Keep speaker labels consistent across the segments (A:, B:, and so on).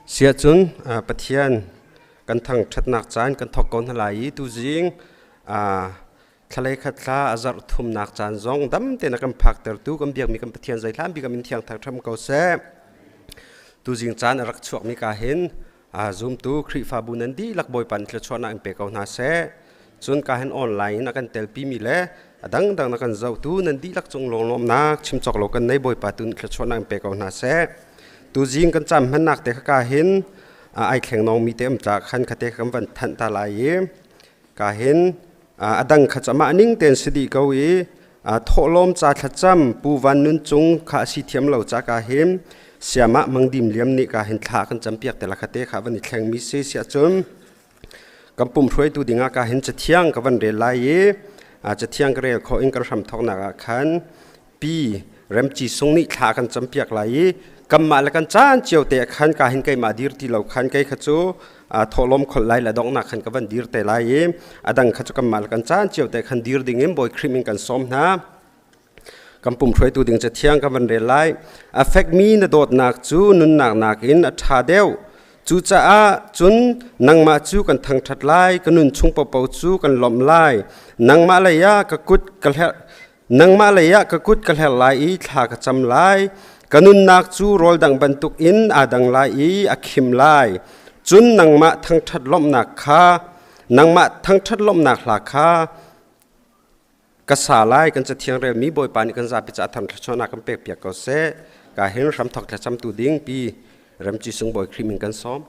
A: Siahcun Pathian kan thangṭhatnak caan kan thawk ko hna lai i tuzing thlalei khat thla a zarh thumnak caan zong dam tein a kan phaktertu kan biakmi kan Pathian zeihlan bik min thiang thangṭhat ko seh. Tuzing caan a rak chuakmi ka hin zumtu Khrihfabu nan dihlak Bawipa nih thluachuahnak in pe ko hna seh. Cun ka hin online in a kan telpimi le a dangdang na kan zohtu nan dihlak cung lunglawmhnak chim cawk lo kan nei Bawipa tu nih thluachuahnak in pe ko hna seh. Tuzing kan cam hmannak te ka hin ai thleng nongmi te um ca khan khate kan van thanh ta lai i ka hin a dang kha cu amah ning tein si dih ko i thawhlawm ca thlacam Pu Van Nun Cung kha a si thiam lo ca ka hin siamah Mangdim Liam nih ka hin thla kan campiak te la khate kha van i thleng mi si siah cun kan pum hruaitu dingah ka hin cathiang ka van rel lai i cathiang ka rel khawh in kan hram thawknak ah khan pi Remci Sung nih thla kan campiak lai i kanmah le kan caan cio te khan ka hin keimah dir ti lo khan kei kha cu thawhlawm kholh lai le donghnak khan ka van dir te lai i a dang kha cu kanmah le kan caan cio te khan dir ding in Bawi Khrih min kan sawm hna. Kan pum hruaitu ding cathiang kan van rel lai. A fekmi na dawtnak cu nunnak nakin a ṭha deuh. Cucaah cun nangmah cu kan thangṭhat lai, ka nun chung paohpaoh cu kan lawmh lai. Nangmah lei ah ka kut ka hler Nangmah lei ah ka kut ka hler lai i thla ka cam lai. Ka nunnak cu rawl dang bantukin aa dang lai i a khim lai. Cun nangmah thangṭhat lawmhnak kha nangmah thangṭhat lawmhnak hla kha ka sa lai. Kan cathiang relmi Bawipa nih kan zapi caah thangṭhatnak kan pekpiak ko seh. Ka hin hramthawk thlacamtu ding pi Remci Sung Bawi Khrih min kan sawm.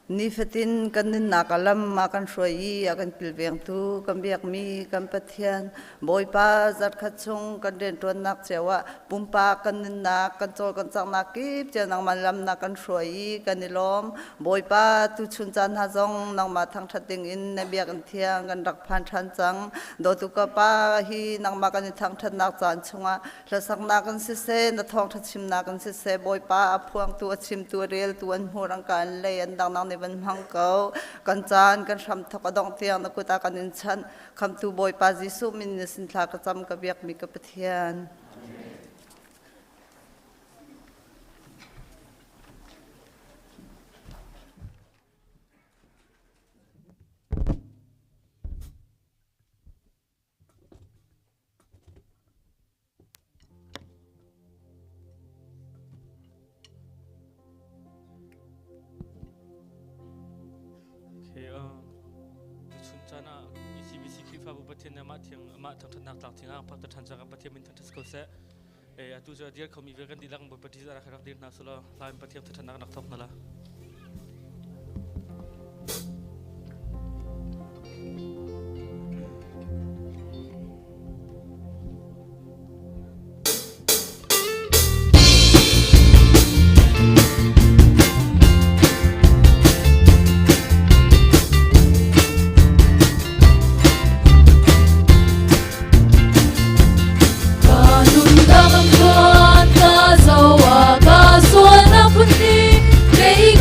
B: Nifatin kan nunnak a lam a kan hruai i a kan kilvengtu kan biakmi kan Pathian Bawipa zarhkhat chung kan rianṭuannak cio ah pumpak kan nunnak kan cawl kan canghnak kip cio nangmah lam na kan hruai i kan i lawm. Bawipa tuchun caan hna zong nangmah thangṭhat dingin na biakinn thiang kan rak phan ṭhan cang. Dawtu ka Pa hi nangmah kan i thangṭhatnak caan chungah Hlasaknak in siseh, na thawngṭha chimnak in siseh, Bawipa a phuangtu, a chimtu, a reltu an hmur, an ka an lei, an dangdang nih van hmang ko. Kan caan, kan hramthawk a dongh tiang na kut ah kan in chanh. Khamtu Bawipa Jesuh min in sin thla ka cam, ka biakmi ka Pathian.
C: Okay, tuchun caan ah ECBC Khrihfabu Pathian nih amah thiang amah thangṭhatnak tlak thiang ah phak ṭhan cang Pathian min thangṭhat ko seh. Eh atu cu a dir khomi vial kan dihlak Bawipa Jesus rak rak dir hna sulaw hla in Pathian thangṭhatnak rak thawk hna la.
D: Ka nunnak ka zoh ah ka sualnak phun kei.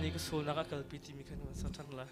C: nih ka sualnak a kalpi timi khan kan sak ṭhan lai.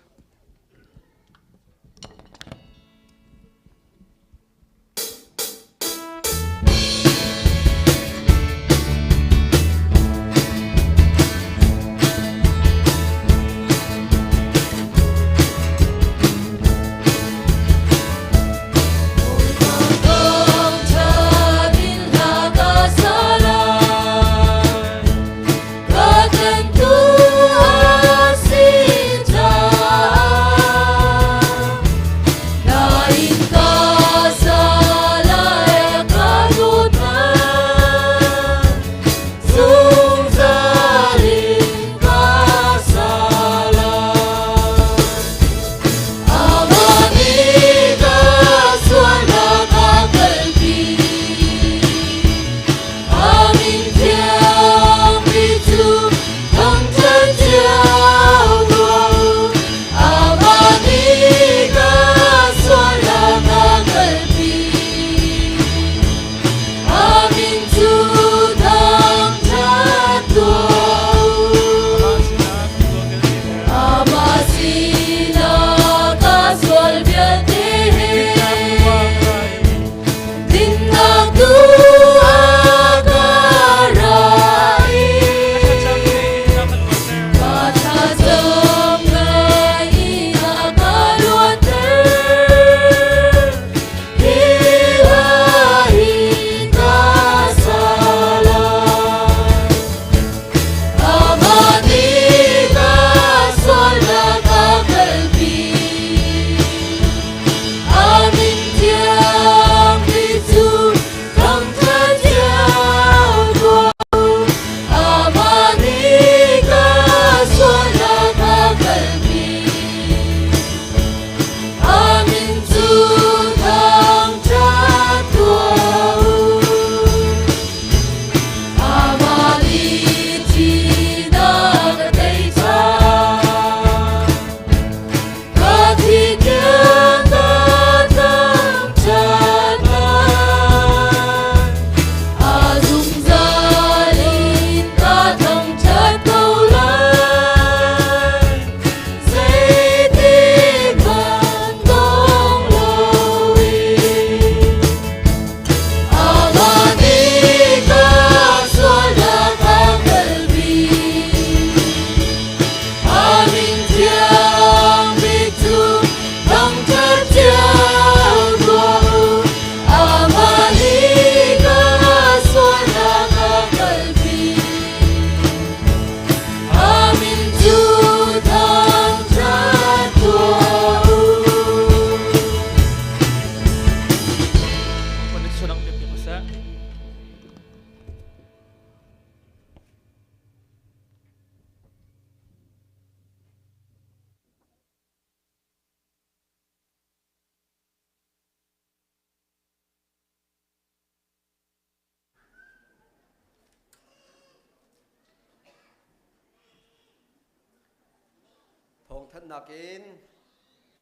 D: Thawngthanhnak in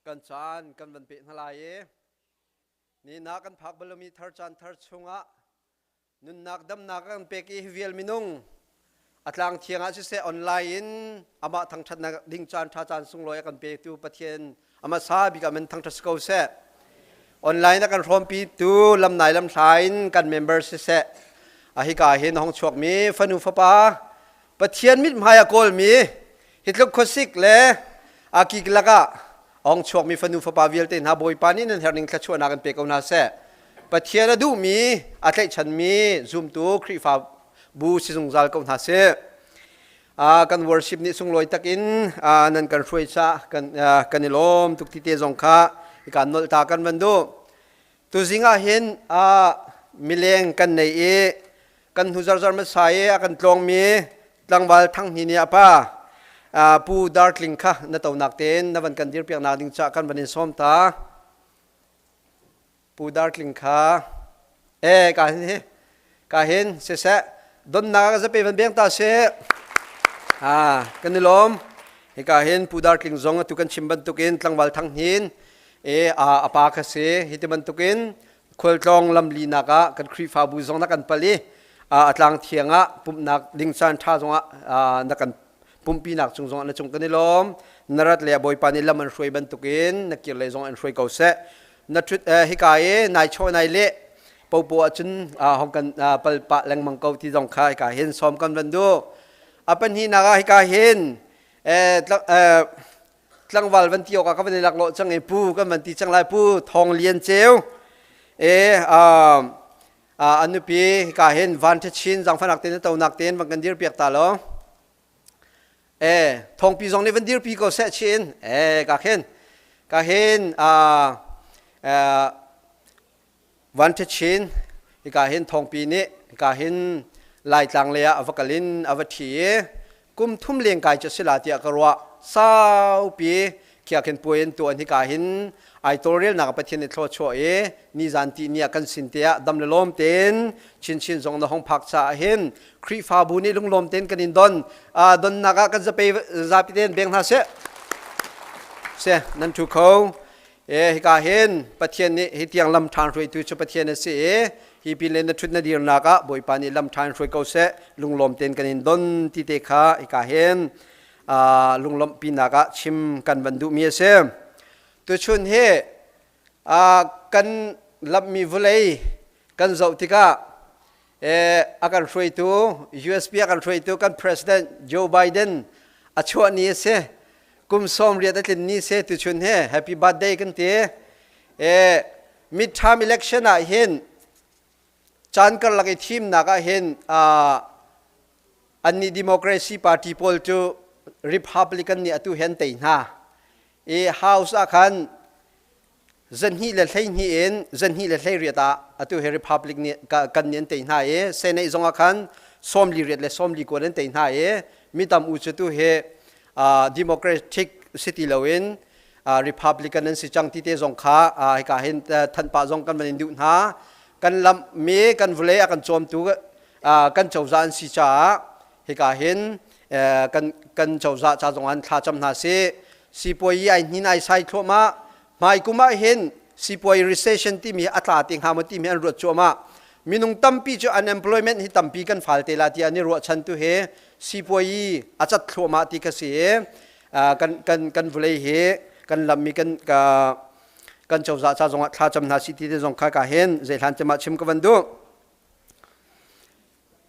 D: kan caan kan van peh hna lai i ni na kan phak balomi thar caan thar chungah nunnak damnak kan pek i vial minung a tlang thiang ah siseh online in amah thangṭhatnak ding caan ṭha caan sunglawi a kan petu Pathian amah sa bik ah men thangṭhat si ko seh. Online a kan hrawmpi tu lamnai lamhla in kan member siseh a hika hin hong chuakmi fanu fapa Pathian mithmai a kawlmi hi tluk khuasik le a kik lakah ong chuakmi fanu fapa vialte hna Bawipa nih nan herning thluachuahnak in pe ko hna seh. Pathian a duhmi a tlaihchanmi zumtu Khrihfa bu si zungzal ko hna seh. Kan worship nih sunglawi takin nan kan hruai ca kan i lawm tuk ti te zong kha kan nolh ta kan van duh. Tuzing ah hin mileng kan nei i kan hnu zarzar hmasa i a kan tlawngmi tlangval Thang Hni nih a pa Pu Dartling kha na tonak tein na van kan dirpiak nak ding ca kan van in sawm ta. Pu Dartling kha e ka hin hi ka hin siseh donnak ka zape van beng ta si kan i lawm hika hin Pu Dartling zong atu kan chim bantukin tlangval Thang Hnin e a pa kha si hi ti bantukin khualtlawng lamlinak ah kan Khrihfabu zong na kan pal i a tlang thiang ah pumhnak ding caan ṭha zongah na kan Pumpinak cung zong na cung kan i lawm. Na rat le Bawipa nih lam an hruai bantukin na kir lei zong an hruai ko seh. Na ṭhut hika i nai chaw nai leh popo ahcun hong kan pal pah lengmang ko ti zong kha hika hin sawm kan van duh. A pahnihnak ah hika hin tlangval van ti awk ah ka van i laklawh cang i pu kan van ti cang lai. Pu Thawng Lian Ceu e an nupi hika hin Van Ṭha Chin zaangfahnak tein tonak tein van kan dir piak ta law. E thongpi zong nih van dirpi ko seh chin e ka khin ka hin Van Ṭha Chin hika hin thongpi nih hika hin Laitlang lei ah a va kal in a va ṭhi i kum thum leng kai cu sila tiah ka ruah. Saupi khia khin puai an tuan. Hika hin ai tawlrelnak Pathian nih thlawchuah i nizan ti ni ah kan sin te ah dam le lawm tein chinchin zong na hong phak caah hin Khrihfabu nih lunglawm tein kan in don. Donnak ah kan zape zapi tein beng hna seh se nan thu kho. E hika hin Pathian nih hi tiang lam ṭhan hruaitu cu Pathian a si i hi pin le na ṭhut na dirnak ah Bawipa nih lam ṭhan hruai ko seh. Lunglawm tein kan in don ti te kha hika hin lunglawmh pinak ah chim kan van duhmi a si. Tuchun hi kan lammi vawlei kan zoh tikah a kan hruaitu USB a kan hruaitu kan President Joe Biden a chuah ni a si. Kum 80 a tlin ni se. Tuchun he happy birthday kan ti. Midterm election ah hin, caan karlak i thimnak ah hin, annih Democracy Party pawl cu Republican nih atu hen tei hna i House ah khan 212 in 218 ah atu hi Republic nih kan nih an tei hna i Senate zong ah khan 48 le 49 an tei hna i mi tam u cu tu hi Democratic si ti loin Republican an si cang ti te zong kha hika hin thanpah zong kan van in duh hna. Kan lamh mi kan vawlei a kan cawmtu kan cozah an si caah hika hin kan cozah ca zong an thla cam hna si. Sipuai ai hnin ai sai thluahmah. Hmai kum ah hin sipuai recession timi a tla te hnga maw timi an ruat cuahmah. Minung tampi cu unemployment hi tampi kan fal te la tiah an i ruahchan. Tu he sipuai a cat thluahmah ti ka si. Kan kan kan vulei hi kan lammi kan kan cozah ca zongah thla cam hna si ti te zong kha ka hin zeihlan cemah chim ka van duh.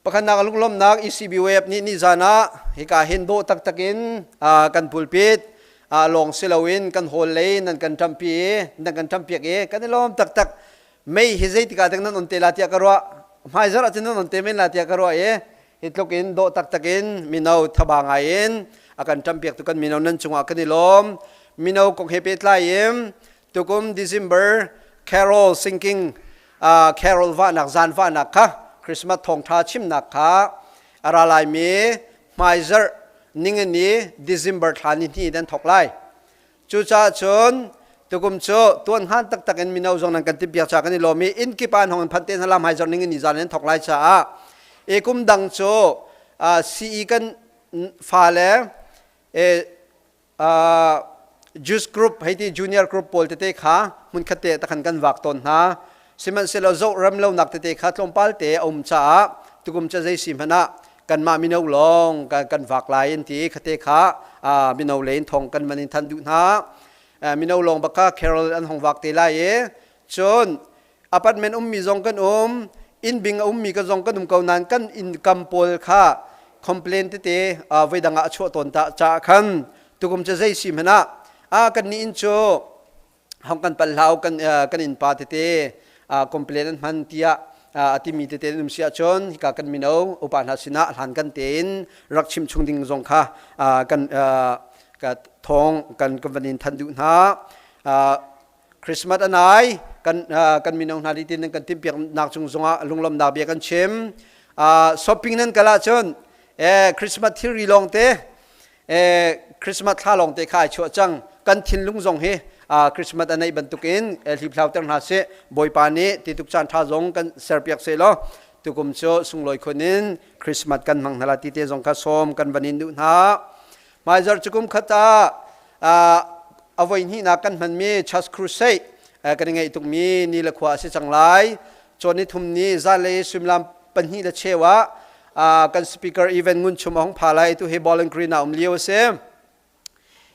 D: Pakhatnak, lunglawmhnak ECBWF nih nizan ah hika hin dawh taktak in kan pulpit lawng si loin kan hall lei nan kan ṭampi i nan kan ṭampiak i kan i lawm taktak. Mei hi zeitik ah dek nan on te la tiah ka ruah. Hmaizarh ahcun nan on te men la tiah ka ruah i hi tluk in dawh taktak in mino thaba ngai in a kan ṭampiak tu kan mino nan cungah kan i lawm. Mino kong he pehtlai in tukum December carol singing, carol vahnak, zan vahnak kha, Christmas thawngṭha chimnak kha a ra laimi hmaizarh ningani December thla ni hnih in an thawk lai. Cucaah cun tukum cu tuan hman taktak in mino zong nan kan timhpiak ca kan i lawm i inn kip ah an hong in phanh te hna la. Hmaizarh ningani zan in thawk lai caah e kum dang cu CE kan fale Jews group hei ti junior group pawl tete kha hmunkhat te takhan kan vak tawn hna. Sihmanhsehlaw zoh rem lonak tete kha tlawmpal te a um caah tukum ca zei si hmanh ah kanmah mino lawng kan vak lai an ti. Khate kha mino le in thong kan van in than duh hna. Mino lawng bak kha carol an hong vak te lai i cun apartment ummi zong kan um, inn bing a ummi ka zong kan um ko nain kan income pawl kha complain tete voi dang ah a chuah tawn ta caah khan tukum cu zei si hmanh ah a kan nih inn cu hong kan pal hlau, kan kan innpa tete complain an hman tiah a timi tete an um si ahcun hika kan mino upa hna sinah hlan kan tein rak chim chung ding zong kha kan ka thawng kan kan van in than duh hna. Christmas a nai. Kan kan mino hna nih tin kan timpiak nak cung zongah lunglawmnak bia kan chim. Shopping nan kal ahcun Christmas thilri lawng te, Christmas thla lawng te kha ai chuah cang. Kan thinlung zong hi Christmas a neih bantukin hliphlau ter hna sih. Bawipa nih tituk caan tha zong kan serpiak seh law tukum cu sunglawi khun in Christmas kan hmang hna la ti te zong kha sawm kan van in duh hna. Hmaizarh cu kum khat ah a voi hnihnak kan hmanmi Church Crusade kan i ngaih tukmi ni le khua a si cang lai. Cawn ni thum ni zanlei suimilam 2:15 ah Kan speaker event ngun chum a hung pha lai. Tu hi Bowling Green ah um lio a si.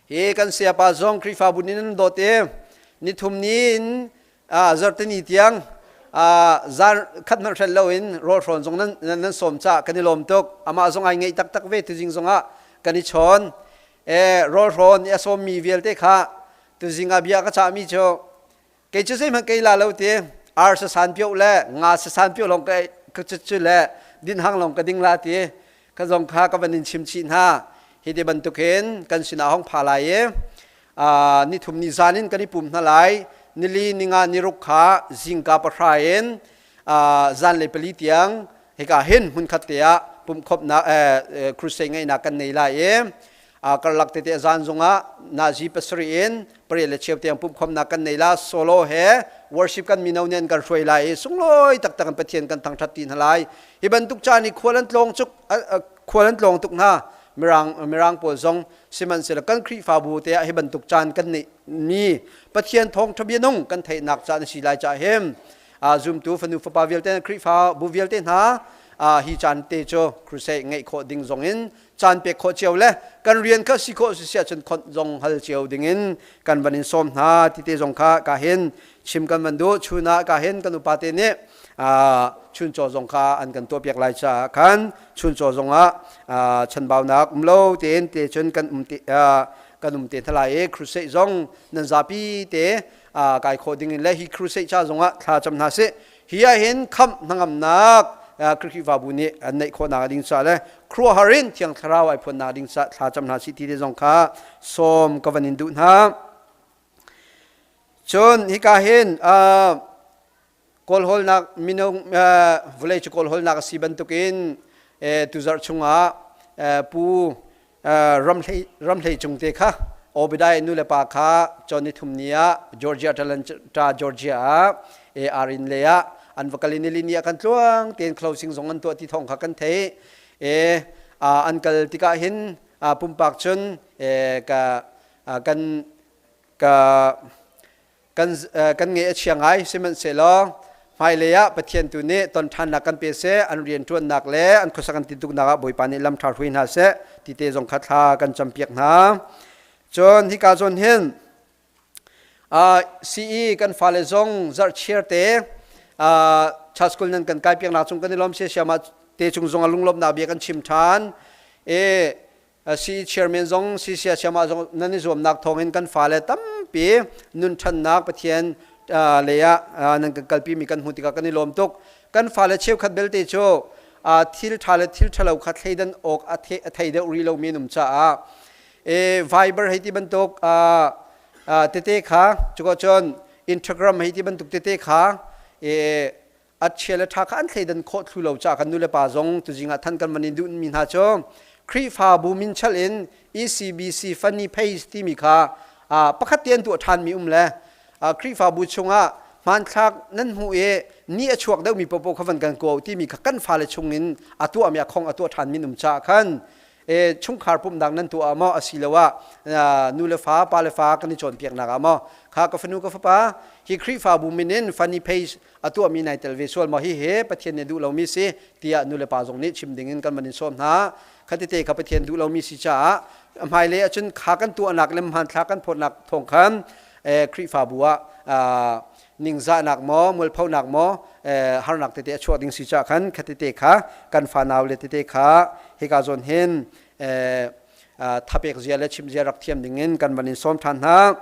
D: Hi kan sayapa zong Khrihfabu nih nan dawt i nithum ni in zarhteni tiang zan khat hmanh hrelh loin rawlhrawn zong nan sawm cah kan i lawm tuk. Amah zong ai ngeih taktak ve. Tuzing zongah kan i chawn. Rawlhrawn i a sawmmi vialte kha tuzing ah bia ka cahmi cu kei cu zeihmanh kei la lo ti, ar sasan pioh le nga sasan pioh lawng ka cu le din hang lawng ka ding la ti ka zong kha ka van in chim chih hna. Hi ti bantukin kan sinah hong pha lai i nithum ni zan in kan i pum hna lai. Nili, ninga, niruk kha zingka 9 in zanlei 4 tiang hika hin hmunkhat te ah pumkhawmhnak, crusade ngeihnak kan nei lai i karlak tete zan zongah nazi 7 in 8 le cheu tiang pumkhawmhnak kan nei la. Solo he worship kan mino nih an kan hruai lai i sunglawi taktak in Pathian kan thangthat ti hna lai. Hi bantuk caan i khual an tlawng cuk, khual an tlawng tuk hna mirang pawl zong. Sihmanhsehlaw kan Khrihfabu te ah hi bantuk caan kan neih mi Pathian thawngtha bia nung kan theihnak caan a si lai ca hin zumtu fanu fapa vialte, Khrihfabu vialte hna, hi caan te cu crusade ngeih khawh ding zong in caan pek khawh cio le kan rian kha si khawh si ahcun khonh zong hal cio ding in kan van in sawm hna ti te zong kha ka hin chim kan van duh. Chun ah ka hin kan upa te nih chuncaw zong kha an kan tuahpiak lai caah khan chuncaw zong ah chanbaunak um lo tein te cun kan um te, kan um te hna lai i crusade zong nan zapi te kai khawh ding in le hi crusade ca zong ah thla cam hna sih. Hi ah hin khamh hnangamnak Khrihfabu nih an neih khawhnak ding ca le khuaruahhar in Thiang Thlarau ai phuannak ding ca thla cam hna sih ti te zong kha sawm ka van in duh hna. Cun hika hin kawlhawlnak minung vawlei cu kawlhawlnak a si bantukin tuzarh chungah Pu Ramhlei Cung te kha Obadiah nu le pa kha cawn ni thum ni ah Georgia, Atlanta, Georgia ah AR in le ah an va kal i nili ni ah kan tluang tein closing zong an tuah ti thawng kha kan theih. An kal tikah hin pumpak cun ka kan ka kan ngeih a chia ngai. Sihmanhsehlaw hmailei ah Pathian tu nih ton ṭhannak kan pe seh, an rianṭuannak le an khuasak an tintuknak ah Bawipa nih lam ṭha hruai hna seh ti te zong kha thla kan campiak hna. Cun hika zawn hin CE kan fale zong zarhchiar te child school nan kan kai piaknak cung kan i lawm. Siasiam ah te cung zong a lunglawmhnak bia kan chim ṭhan e. Si chairman zong si sia siama zong nan i zuamnak thawngin kan fale tampi nun ṭhannak Pathian lei ah nan kan kalpi mi kan hmuh tikah kan i lawm tuk. Kan fale cheukhat belte cu thil ṭha le thil ṭhalo kha thleidan awk a thei deuh rih lomi an um caah Viber hei ti bantuk tete kha, cuka cun Instagram hei ti bantuk tete kha a chia le ṭha kha an thleidan khawh thlu lo caah kan nulepa zong tuzing ah than kan van in duhmi hna cu Khrihfabu min chalh in ECBC funny page timi kha pakhat te an tuah ṭhanmi um le Khrihfabu chungah hmanthlak nan hmuh i ni a chuak deuhmi popo kha van kan ko timi kha kan fale chungin a tuahmi a khong a tuah ṭhanmi um caah khan chungkhar pumhnak nan tuah ah maw, asiloah nu le fa, pa le fa kan i cawnpiaknak ah maw, kha ka fanu ka fapa, hi Khrihfabu min in funny page a tuahmi nai tel ve sual maw, hi he Pathian nih duh lomi si tiah nu le pa zong nih chim ding in kan van in sawm hna. Khatite kha Pathian duh lomi si caah hmailei ahcun kha kan tuahnak le hmanthlak kan phawtnak thawng khan Khrihfabu ah ningzahnak maw, mualphonak maw, harnak tete a chuah ding si caah khan khatite kha kan fanau le tete kha hika zawn hin thapek zia le chim zia rak thiam ding in kan van in sawm ṭhan hna.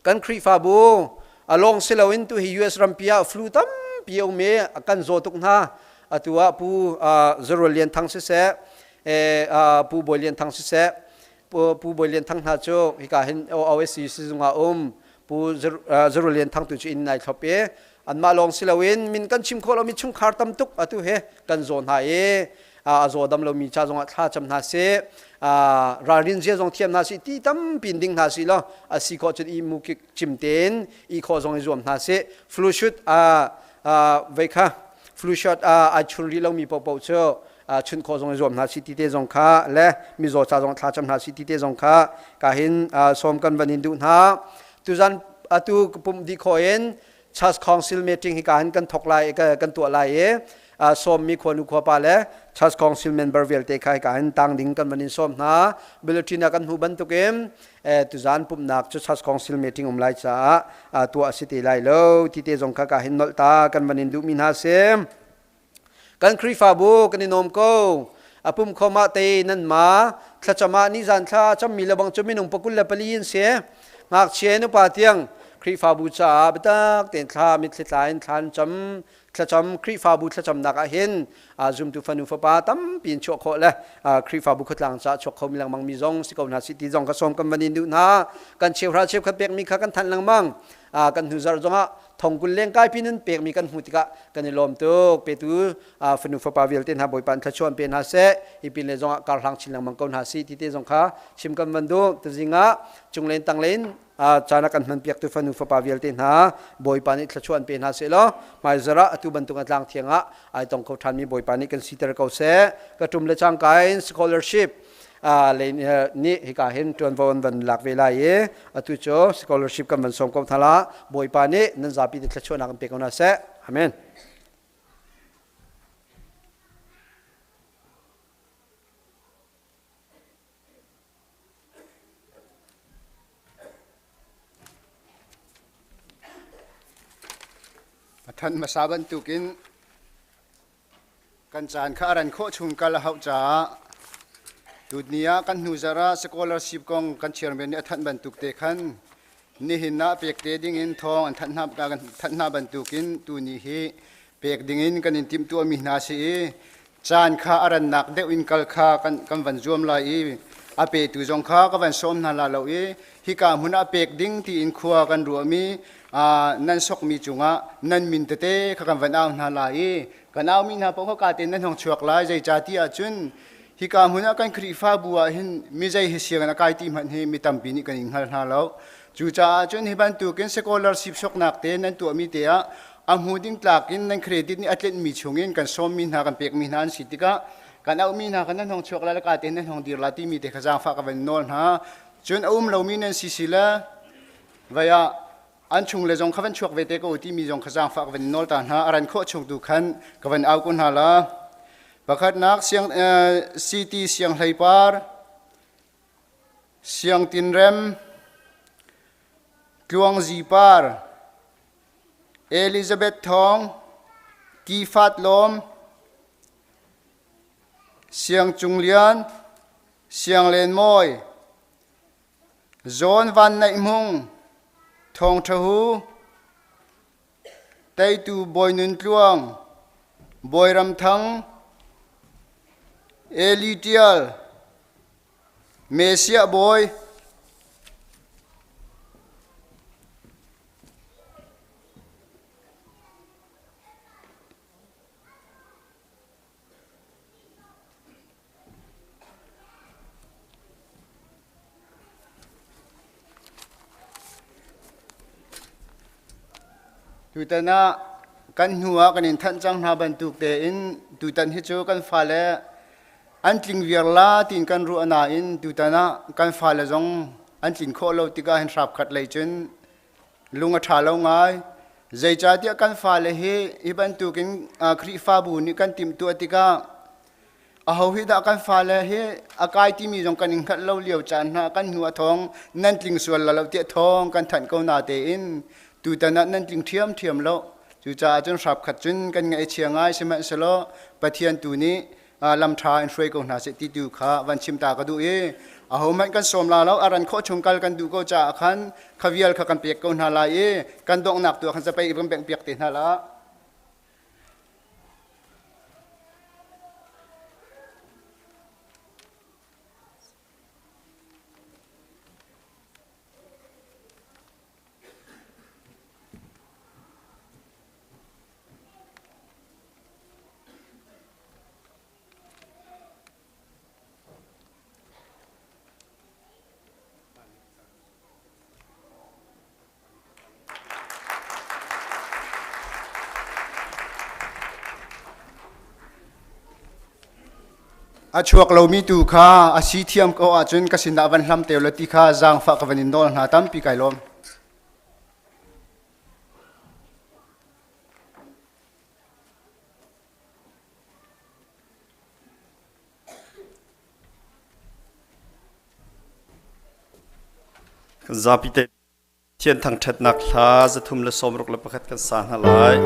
D: Kan Khrihfabu a lawng si loin tu hi US rampi ah flu tampi a um i kan zaw tuk hna. Atu ah Pu Zarul Lian Thang siseh, Pu Bawi Lian Thang siseh, Pu Bawi Lian Thang hna cu hika hin OSC sizung ah um. Pu Zarul Lian Thang tu cu inn nai thlop i anmah lawng si loin min kan chim khawh lomi chungkhar tam tuk atu he kan zaw hna i a zaw dam lomi ca zongah thla cam hna sih, ralrin zia zong thiam hna sih, ti tampi in ding hna sih law a si khawh cun i mu kik cim tein i khawh zong i zuam hna sih. Flu shoot vei kha flu shot ai chun rih lomi paohpaoh cu chun khawh zong i zuam hna sih ti te zong kha le mizaw ca zong thla cam hna sih ti te zong kha ka hin sawm kan van in duh hna. Tuzan atu pumh dih khawh in Church Council meeting hi ka hin kan thok lai kan tuah lai i sawmmi khuanu khuapa le Church Council member vialte kha hika hin tang ding kan van in sawm hna. Bulletin ah kan hmuh bantukin tuzan pumhnak cu Church Council meeting um lai caah tuah a si te lai lo ti te zong kha ka hin nolh ta kan van in duhmi hna si. Kan Khrihfabu kan i nuam ko. A pum khom ah te nan ma thlacam ah nizan thla cammi le bang cu minung pakul le pali in si. Ngakchia in upa tiang Khrihfabu caah biatak tein thla mitthli tla in thla an cam thlacam Khrihfabu thlacamnak ah hin zumtu fanu fapa tampi in chuah khawh le Khrihfabu khuatlang caah chuak khomi lengmang mi zong si ko hna si ti zong ka sawm kan van in duh hna. Kan cheuhra cheukhat pekmi kha kan thanh lengmang. Kan hnu zarh zongah thongkul lengkai pin in pekmi kan hmuh tikah kan i lawm tuk. Petu fanu fapa vialte hna Bawipa in thluachuah pe hna seh. Hi pin le zongah karhlang chin lengmang ko hna si ti te zong kha chim kan van duh. Tuzing ah cunglen tanglen caan a kan hmanpiaktu fanu fapa vialte hna Bawipa nih thluachuah an pe hna seh law hmaizarh ah atu bantuk a tlang thiang ah ai tong kho ṭhanmi Bawipa nih kan siter ko seh. Ka ṭum le cangka in scholarship le nih hika hin ṭuanvo an van lak ve lai i atu cu scholarship kan van sawm ko hna la Bawipa nih nan zapi te thluachuahnak an pe ko hna seh. Amen.
E: A thanh hmasa bantukin kan caan kha a ran khawh chung kal a hauh caah tutni ah kan hnu zarh ah scholarship kong kan chairman nih a thanh bantuk te khan nihin ah pek te dingin thawng an thanh hna kan thanh hna bantukin tuni hi pek dingin kan in timhtuahmi hna si i caan kha a rannak deuh in kal kha kan, kan van zuam lai i a petu zong kha ka van sawm hna la lo i hika hmun ah pek ding tiin khua kan ruahmi nan sokmi cungah nan min tete kha kan van au hna lai i kan aumi hna paoh kha ka tein nan hong chuak lai zeicah ti ahcun hika hmun ah kan Khrihfabu ah hin mi zei hi sianginn a kai ti hmanh hi mi tampi nih kan in hngal hna lo cucaah cun hi bantukin scholarship soknak te nan tuahmi te ah a hmu ding tlak in nan credit nih a tlinhmi chungin kan sawmmi hna kan pekmi hna an si tikah kan auhmi hna kha nan hong chuak lai le ka tein nan hong dir la timi te kha zaangfah ka van nawl hna cun a um lomi nan si si le vai ah an chung le zong kha van chuak ve te ko timi zong kha zaangfah ka van nawl ta hna a ran khawh chung tu khan ka van au ko hna la pakhatnak siang CT sianghleipar siangtinrem tluangzipar Elizabeth Thawng, Kifat Lawm, Siang Cung Lian, Siang Len Mawi, Zawn Van Naih Hmung, Thawng Ṭha Hu, Teitu Bawi Nun Tluang, Bawi Ram Thang, Eli Ṭial, Messiah Bawi, Tutan ah kan hnu ah kan in thanh cang hna bantuk tein tutan hi cu kan fale an tling viar la tiin kan ruah nain tutan ah kan fale zong an tlin khawh lo tikah hin hrap khat lei cun lung a ṭha lo ngai. Zeicahtiah kan fale hi hi bantukin Khrihfabu nih kan timhtuah tikah aho hi dah kan fale hi a kai timi zong kan in hngalh lo lio caan hna kan hnu a thawng nan tling sual la lo tiah thawng kan thanh ko na tein tutan ah nan tling ṭhiamṭhiam lo. Cucaah cun hrap khat cun kan ngaihchia ngai sihmanhsehlaw Pathian tu nih lam ṭha in hruai ko hna seh ti tu kha van chim ta ka duh i ahohmanh kan sawm la lo a ran khawh chung kal kan duh ko caah khan kha vial kha kan pek ko hna lai i kan donghnak tu ah khan zapei kan bengh piak te hna la. A chuak lomi tu kha a si thiam ko ahcun ka sinah van hlam te law ti kha zaangfah ka van in nawl hna tampi kai lawm.
F: Kan zapi te Thian thangṭhatnak hla 361 kan sa hna lai.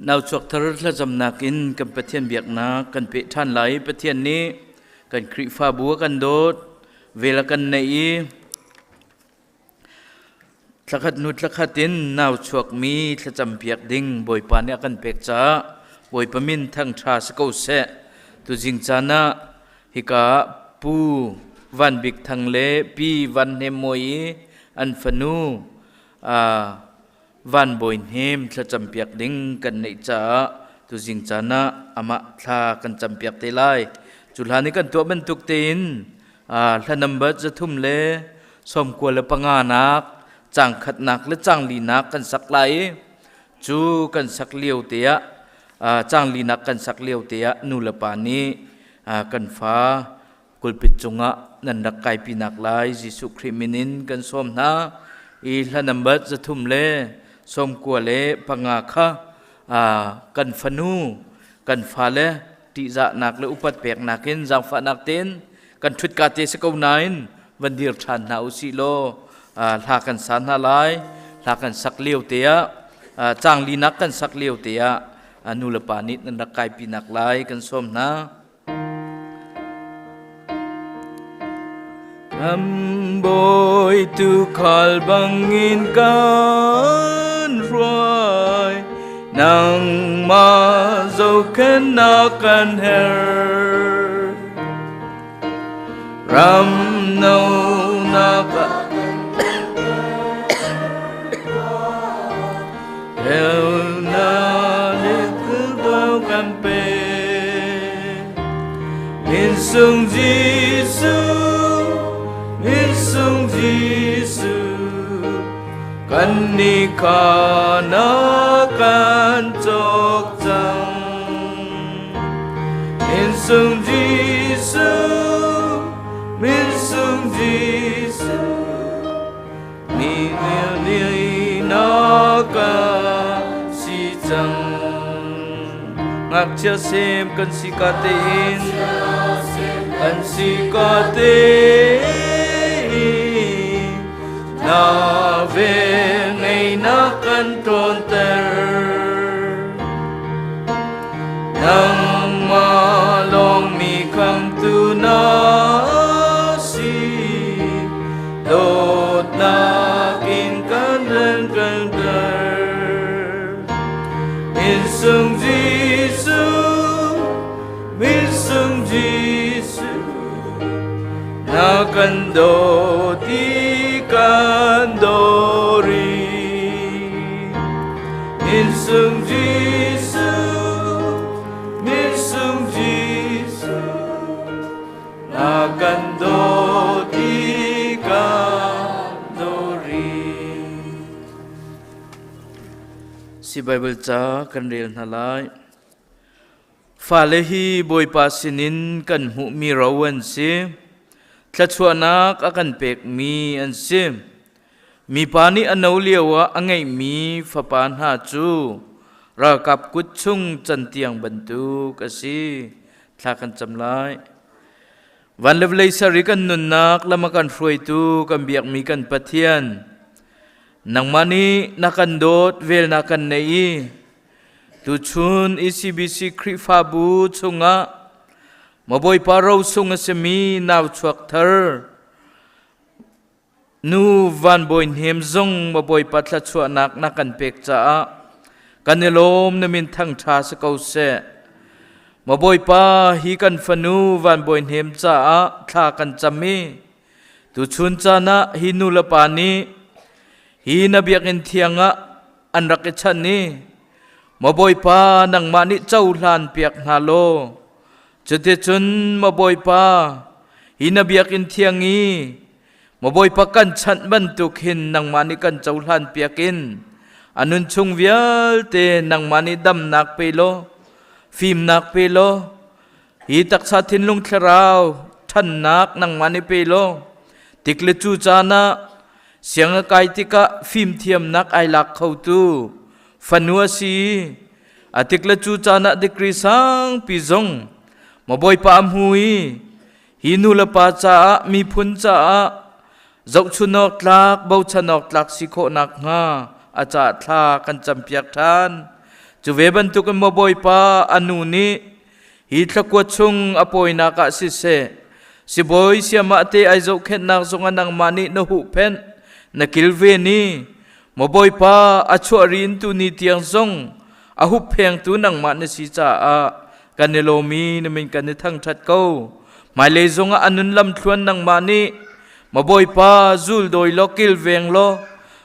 G: Nau chuak thar thlacamnak in kan Pathian biaknak kan peh ṭhan lai. Pathian nih kan Khrihfabu a kan dawt, vel a kan neih i thlakhat hnu thlakhat in nau chuakmi thlacam piak ding Bawipa nih a kan pek caah Bawipa min thangṭha si ko seh. Tuzing caan ah hika ah Pu. Van Bik Thang le Pi Van Hnem Mawi i an fanu Van Bawi Hnem thlacampiak ding kan neih caah tuzing caan ah amah thla kan campiak te lai. Cu hlan i kan tuah bantuk tein hla number 395 nak cang khatnak le cang linak kan sak lai i cu kan sak lio te ah cang linak kan sak lio te ah nu le pa nih kan fa kulpit cungah nan rak kaipi nak lai Jesuh Khrih min in kan sawm hna i hla number 395 kha kan fanu kan fale ṭihzahnak le upat peknak in zaangfahnak tein kan ṭhutka te si ko nain van dir ṭhan hna u sih law hla kan sa hna lai. Hla kan sak lio te ah, cang linak kan sak lio te ah, nu le pa nih nan rak kaipi nak lai kan sawm hna. Kan bawi tuukhal bangin kan hruai, nangmah zohkhenhnak kan herh. Ram no nak ah kan pe. Min sung Jesuh, min sung Jesuh, kan ni kha na kan cawk cang. Min sung Jesuh, min sung Jesuh, Mi ni na ka si cang. Ngakchia sem kan si ka tein, kan si ka tein, na ve ngei na kan ṭawnter. Nangmah lawng mi khamtu na si, dawtnak in kan ren kan ter. Min sung Jesuh, min sung Jesuh, na kan dawt i kan dawri. Min sung Jesuh, min sung Jesuh, na kan dawt i kan dawri. Si Bible ca kan rel hna lai. Fale hi Bawipa sinin kan hmuhmi ro an si. Thluachuahnak a kan pekmi an si. Mipa nih a no lioah a ngeihmi fapa hna cu ralkap kut chung cantiang bantuk a si. Thla kan cam lai. Van le vawlei ser i kan nunnak lam a kan hruaitu kan biakmi kan Pathian, nangmah nih na kan dawt, vel na kan neih i tuchun ECBC Khrihfabu chungah maw Bawipa rosung a simi nau chuak thar Nu Van Bawi Hnem zong maw Bawipa thluachuahnak na kan pek caah kan i lawm, na min thangṭha si ko seh. Maw Bawipa, hi kan fanu Van Bawi Hnem caah thla kan cam i tuchun caan ah hi nu le pa nih hi na biakinn thiang ah an rak i chanh i maw Bawipa, nangmah nih cohlan piak hna law, cuticun maw Bawipa, hi na biakinn thiang i maw Bawipa kan chanh bantuk hin nangmah nih kan cohlan piak in a nun chung vialte nangmah nih damnak pe law, fimnak pe law, hi taksa thinlung thlarau ṭhannak nangmah nih pe law, tik le cu caan ah siang a kai tikah fimthiamnak ai lak khotu fanu a si. A tik le cu caan ah degree sangpi zong maw Bawipa a hmu i hi nu le pa caah, miphun caah zohchun awk tlak, bochan awk tlak si khawh nakhnga a caah thla kan campiak ṭhan. Cu ve bantukin maw Bawipa, a nu nih hi thlakua chung a pawinak ah siseh, sibawi siamah te ai zohkhenhnak zongah nangmah nih na huhphenh, na kilven i maw Bawipa, a chuah ri in tuni tiang zong a hupphengtu nangmah na si caah kan i lawm i na min kan i thangṭhat ko. Hmailei zongah a nun lamthluan nangmah nih ma Bawipa zul dawi law kilveng law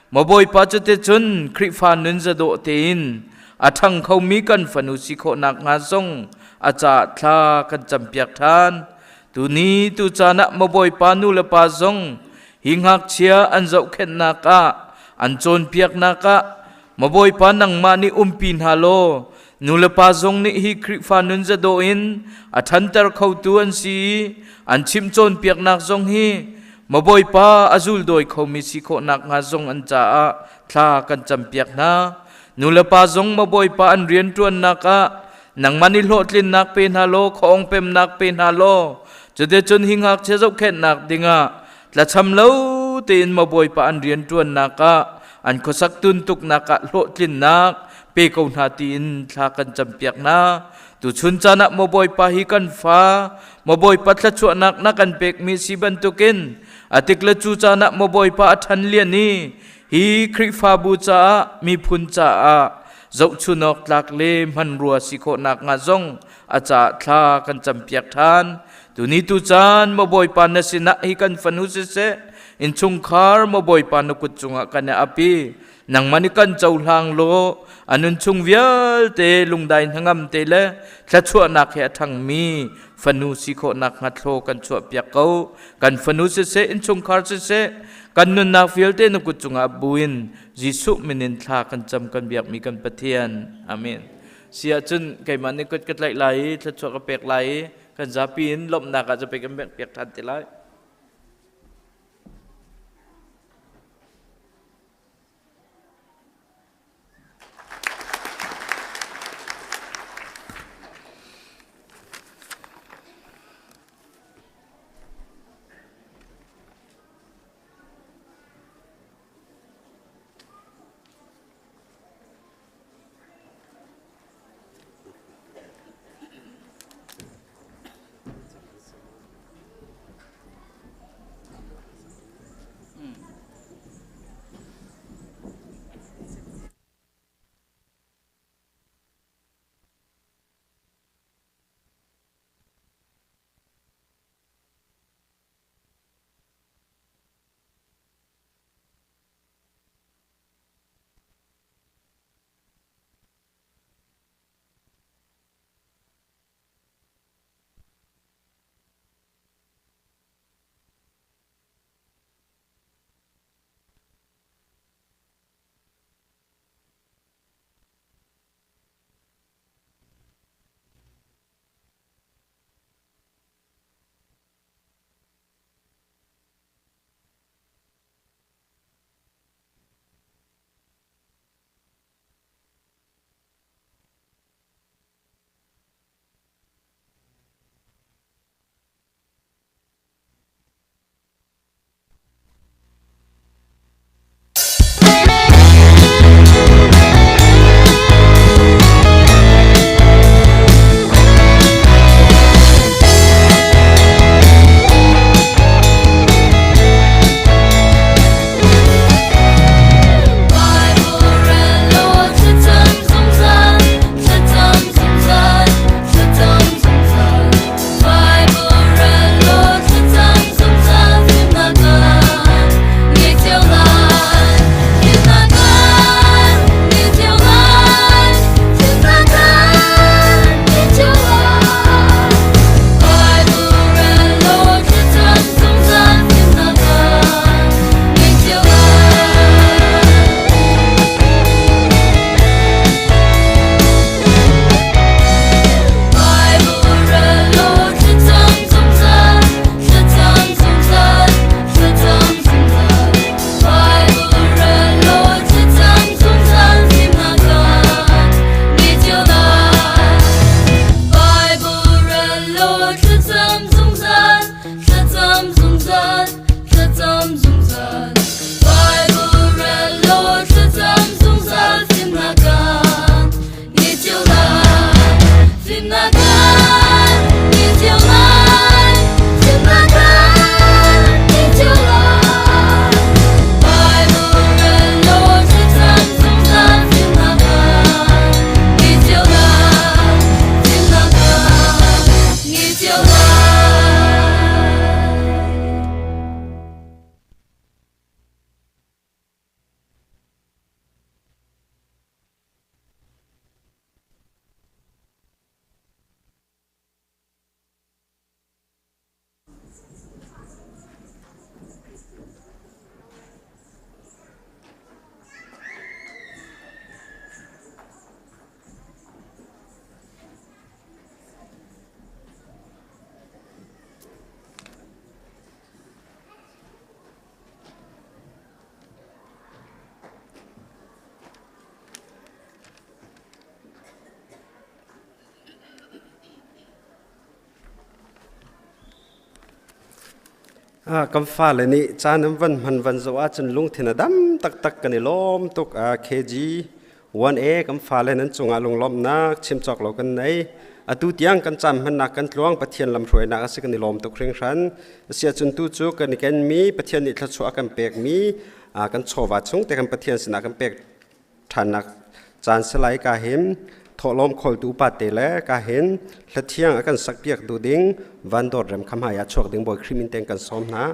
G: ma Bawipa cuticun Khrihfa nun zadawh tein a ṭhang khomi kan fanu si khawh nakhnga zong a caah thla kan campiak ṭhan. Tuni tu caan ah ma Bawipa nu le pa zong hi ngakchia an zohkhenhnak ah an cawnpiaknak ah ma Bawipa nangmah nih umpi hna law nulepa zong nih hi Khrihfa nun zadawh in a ṭhanter khotu an si i an chimh cawnpiaknak zong hi ma Bawipa a zuldawi khomi si khawh nakhnga zong an caah thla kan campiak hna. Nulepa zong ma Bawipa an rianṭuannak ah nangmah nih hlawhtlinnak pe hna law khuaawng pemnak pe hna law cuticun hi ngakchia zohkhenhnak dingah tlacham lo tein ma Bawipa an rianṭuannak ah an khuasak tuntuknak ah hlawhtlinnak pe ko hna tiin thla kan campiak hna. Tuchun caan ah maw Bawipa hi kan fa, maw Bawipa thluachuahnak na kan pekmi si bantukin a tik le cu caan ah maw Bawipa a ṭhan lian i hi Khrihfabu caah miphun caah zohchunawk tlak le hmanrua si khawhnak hnga zong a caah thla kan campiak ṭhan. Tuni tu caan maw Bawipa na sinah hi kan fanu siseh, innchungkhar maw Bawipa na kut cungah kan i ap i nangmah nih kan cohlang law a nunchung vialte lungdai hnangam te le thluachuahnak he a ṭhangmi fanu si khawhnak hnga thlaw kan chuahpiak ko. Kan fanu siseh, innchungkhar siseh, kan nunnak vialte na kut cungah buin Jesuh min in thla kan cam kan biakmi kan Pathian. Amen. Si ahcun keimah nih kut ka tlaih lai i thluachuah ka pek lai i kan zapi in lawmhnak ah zapei kan piak ṭhan te lai.
A: Kan fale nih caan an van hman van zoh ahcun lungthin a dam taktak, kan i lawm tuk. KG 1A kan fale nan cungah lunglawmhnak chim cawk lo kan nei. Atu tiang kan caan hmannak kan tluang, Pathian lamhruainak a si, kan i lawm tuk hringhran. Asiahcun tu cu kan i kenmi Pathian nih thluachuah a kan pekmi kan chawva chung te kan Pathian sinah kan pek ṭhannak caan si lai. Ka hin thawhlawm khawltu upa te le ka hin hlathiang a kan sakpiak duh ding Van Dawt Rem kha hmai ah chuak ding Bawi Khrih min tein kan sawm hna.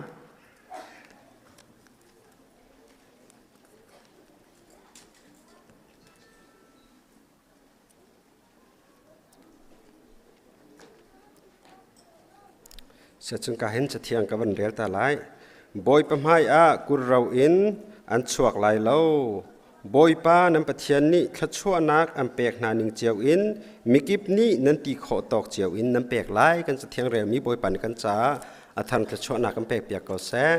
A: Siacun ka hin cathiang ka van rel ta lai. Bawipa hmai ah kurro in an chuak lai lo. Bawipa nan Pathian nih thluachuahnak an pek hna ning cio in mikip nih nan ti khawh tawk cio in nan pek lai. Kan cathiang relmi Bawipa nih kan caah a thar thluachuahnak kan pek piak ko seh.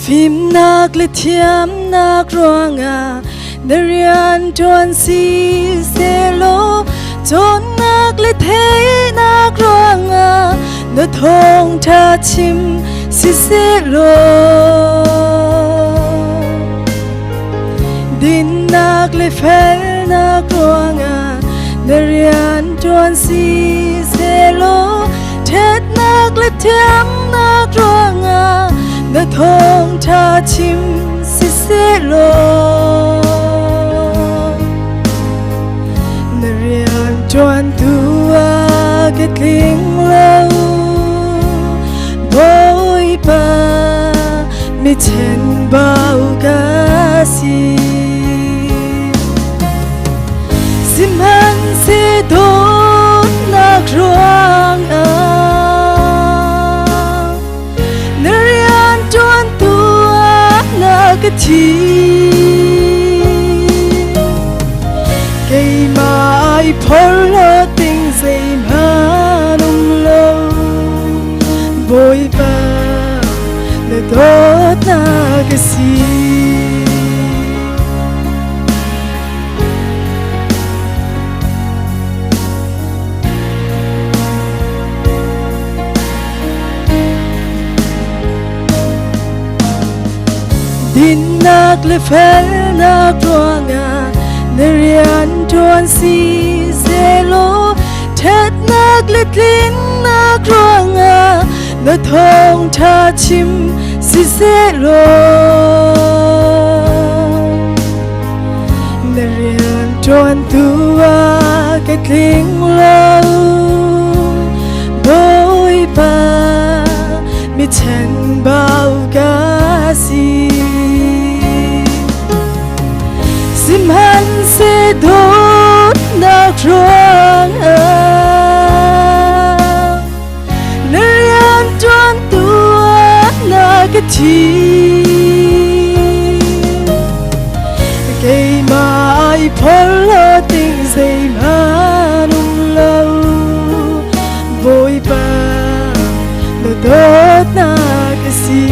H: Fimnak le thiamnak ruangah na rian ṭuan si sehlaw, cawnnak le theihnak ruangah na thawngṭha chim si sehlaw, dinnak le felnak ruangah na rian ṭuan si sehlaw, ṭhatnak le thiamnak ruangah na thawngṭha chim si sehlaw, na rian ṭuan tu ah ka tling lo, Bawipa, mi chenbau ka si. Sihmanhseh dawtnak ruangah na rian ṭuantu ah na ka thim. Keimah ai phorhlawt ding zeihmanh um lo, Bawipa, na dawtnak a si. Dinnak le felnak ruangah na rian ṭuan si sehlaw, ṭhatnak le tlinnak ruangah na thawngṭha chim si sehlaw, na rian ṭuantu ah ka tling lo, Bawipa, mi chenbau ka si. Sihmanhseh dawtnak ruangah na rian ṭuantu ah na ka thim. Keimah ai phorhlawt ding zeihmanh um lo, Bawipa, na dawtnak a si.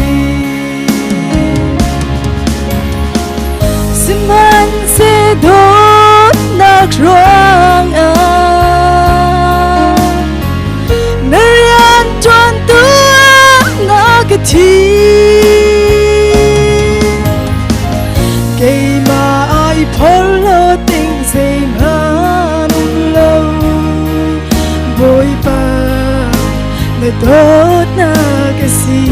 H: Sihmanhseh dawtnak ruangah na rian ṭuantu ah na ka thim. Keimah ai phorhlawt ding zeihmanh um lo, Bawipa, na dawtnak a si.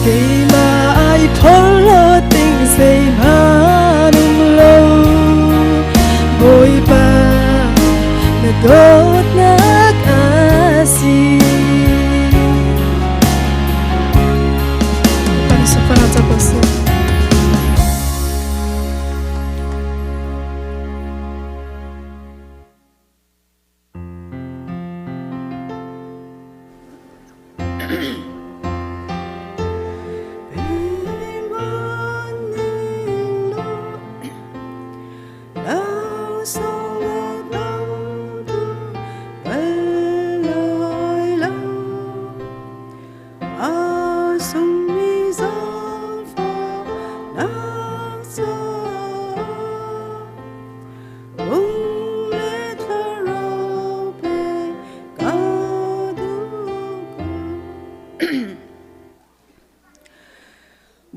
H: Keimah ai phorhlawt ding zeihmanh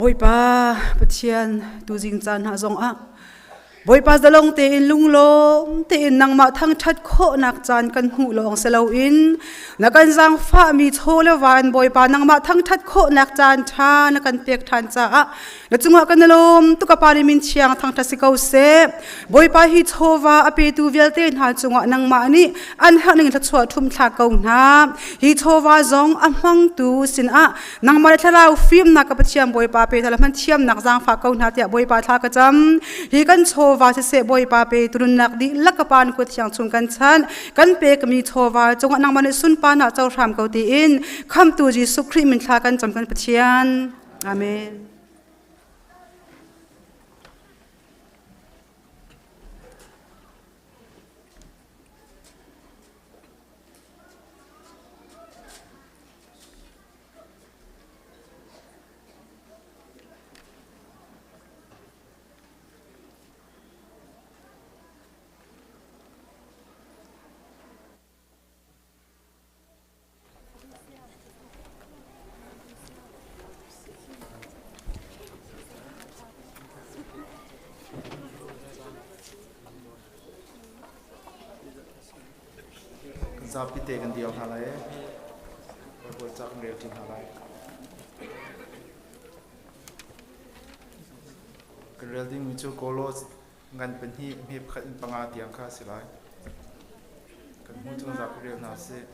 I: Bawipa Pathian tuzing caan hna zongah Bawipa zalong tein lunglawm tein nangmah thangṭhat khawhnak caan kan hmuh lawng si loin na kan zaangfahmi chaw le van Bawipa nangmah thangṭhat khawhnak caan ṭha na kan pek ṭhan caah na cungah kan i lawm tuk a Pa nih min thiang thangṭhat si ko seh. Bawipa hi chawva a petu vialte hna cungah nangmah nih an herh ning thluachuah ṭhum thlak ko hna. Hi chawva zong a hmangtu sinah nangmah le thlarau fimnak ka Pathian Bawipa pe hna hman thiamnak zaangfah ko hna tiah Bawipa thla ka cam. Hi kan chawva siseh Bawipa pe tununnak dihlak ka pa na kut thiang chung kan chanh. Kan pekmi chawva cungah nangmah nih sunparnak co hram ko tiin Khamhtu Jesuh Khrih min thla kan cam kan Pathian. Amen.
J: Zapi te kan dir hna lai. Baibal ca kan rel ṭi hna lai. Kan rel dingmi cu Kolos ngan pahnih hme pakhat in panga tiang kha a si lai. Kan hmuh chung zapi rel hna sih.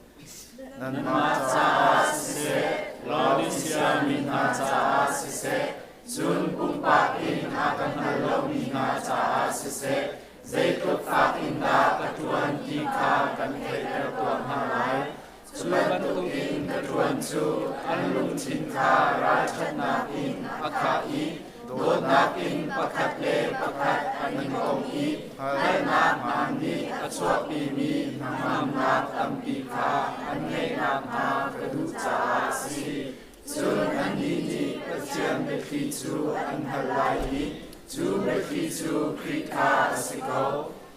K: Nanmah caah siseh, Laodisia mi hna caah siseh, cun pumpak in a ka hngal lomi hna caah siseh, zeitluk fak in dah ka ṭuan ti kha kan theihter tuah hna lai. Cu bantukin ka ṭuan cu an lungthin kha ralṭhatnak in a khah i dawtnak in pakhat le pakhat an i kom i hngalhnak hmaan nih a chuahpimi hnangamnak tampi kha an ngeih nakhnga ka duh caah a si. Cun annih nih Pathian biathli cu an hngalh lai i cu biathli cu Khrih kha a si ko.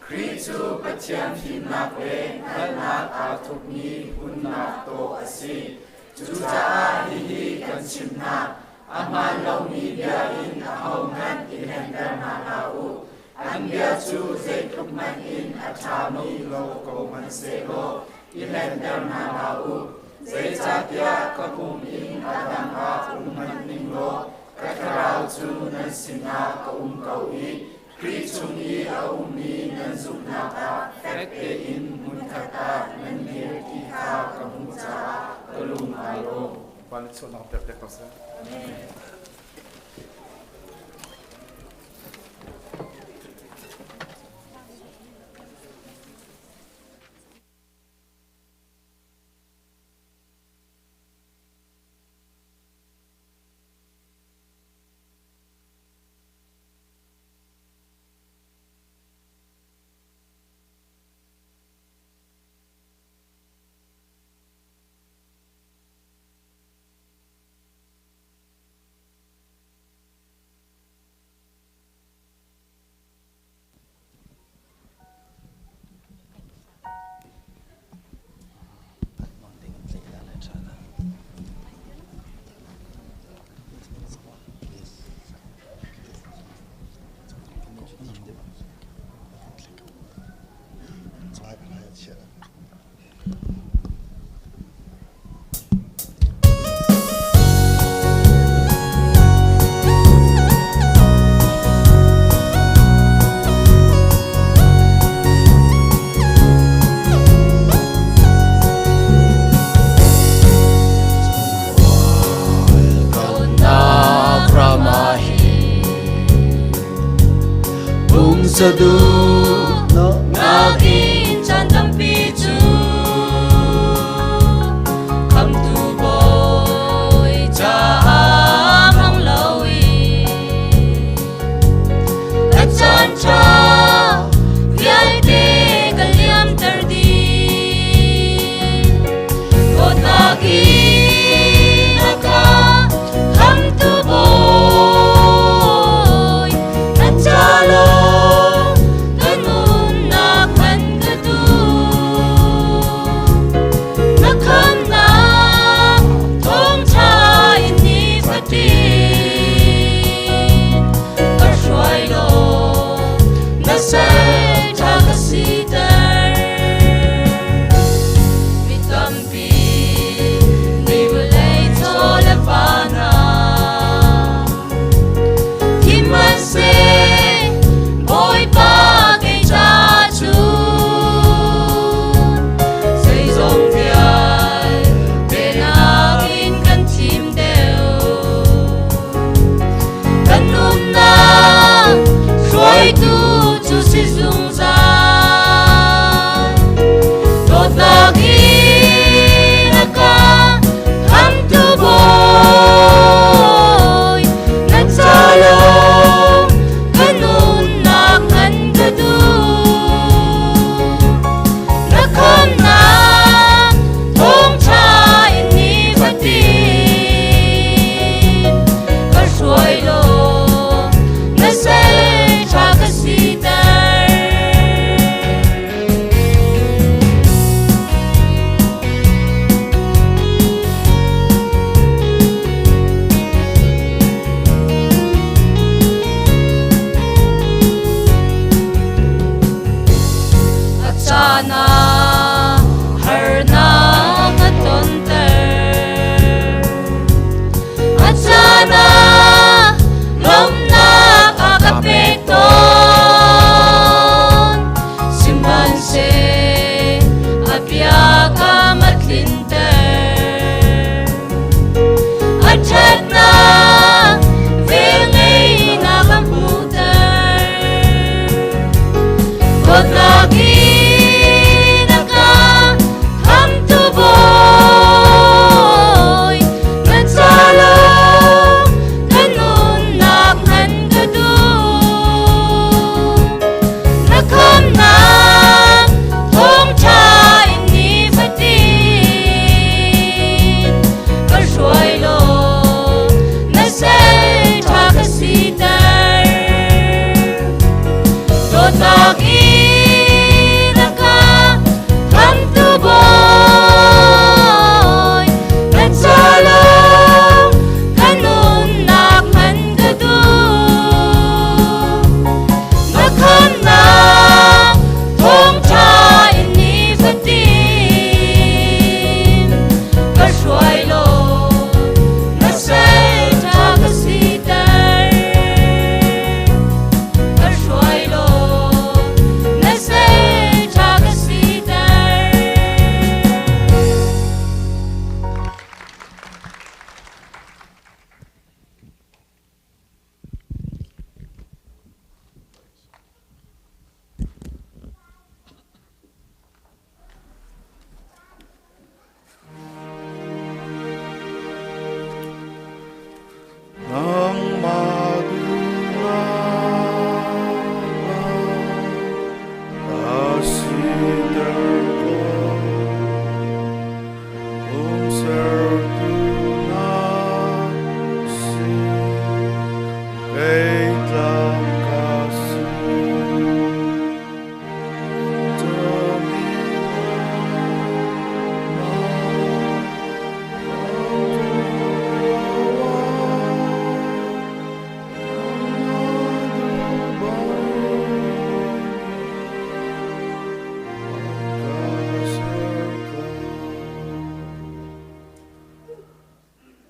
K: Khrih cu Pathian fimnak le hngalhnak aa thupmi hunnak tawh a si. Cucaah hihi kan chimh hna: a hmaan lomi bia in ahohmanh i hlenter hna hlah u. An bia cu zeitluk hmanh in a ṭhami lo ko hmanhsehlaw i hlenter hna hlah u. Zeicahtiah ka pum in a dang ah um hmanh ning law ka thlarau cu nan sinah ka um ko i Khrih chung i a ummi nan zumhnak ah fek tein hmunkhat ah nan dir ti kha ka hmuh caah ka lung aa lawm.
J: Van i chuahnak pek dek ko seh.
K: Nakin chan tampi cu khamtu bawi caah hmang loin ka caan ṭha vialte ka liamter dih. Dawtnak in a ka khamtu bawi na ca lawng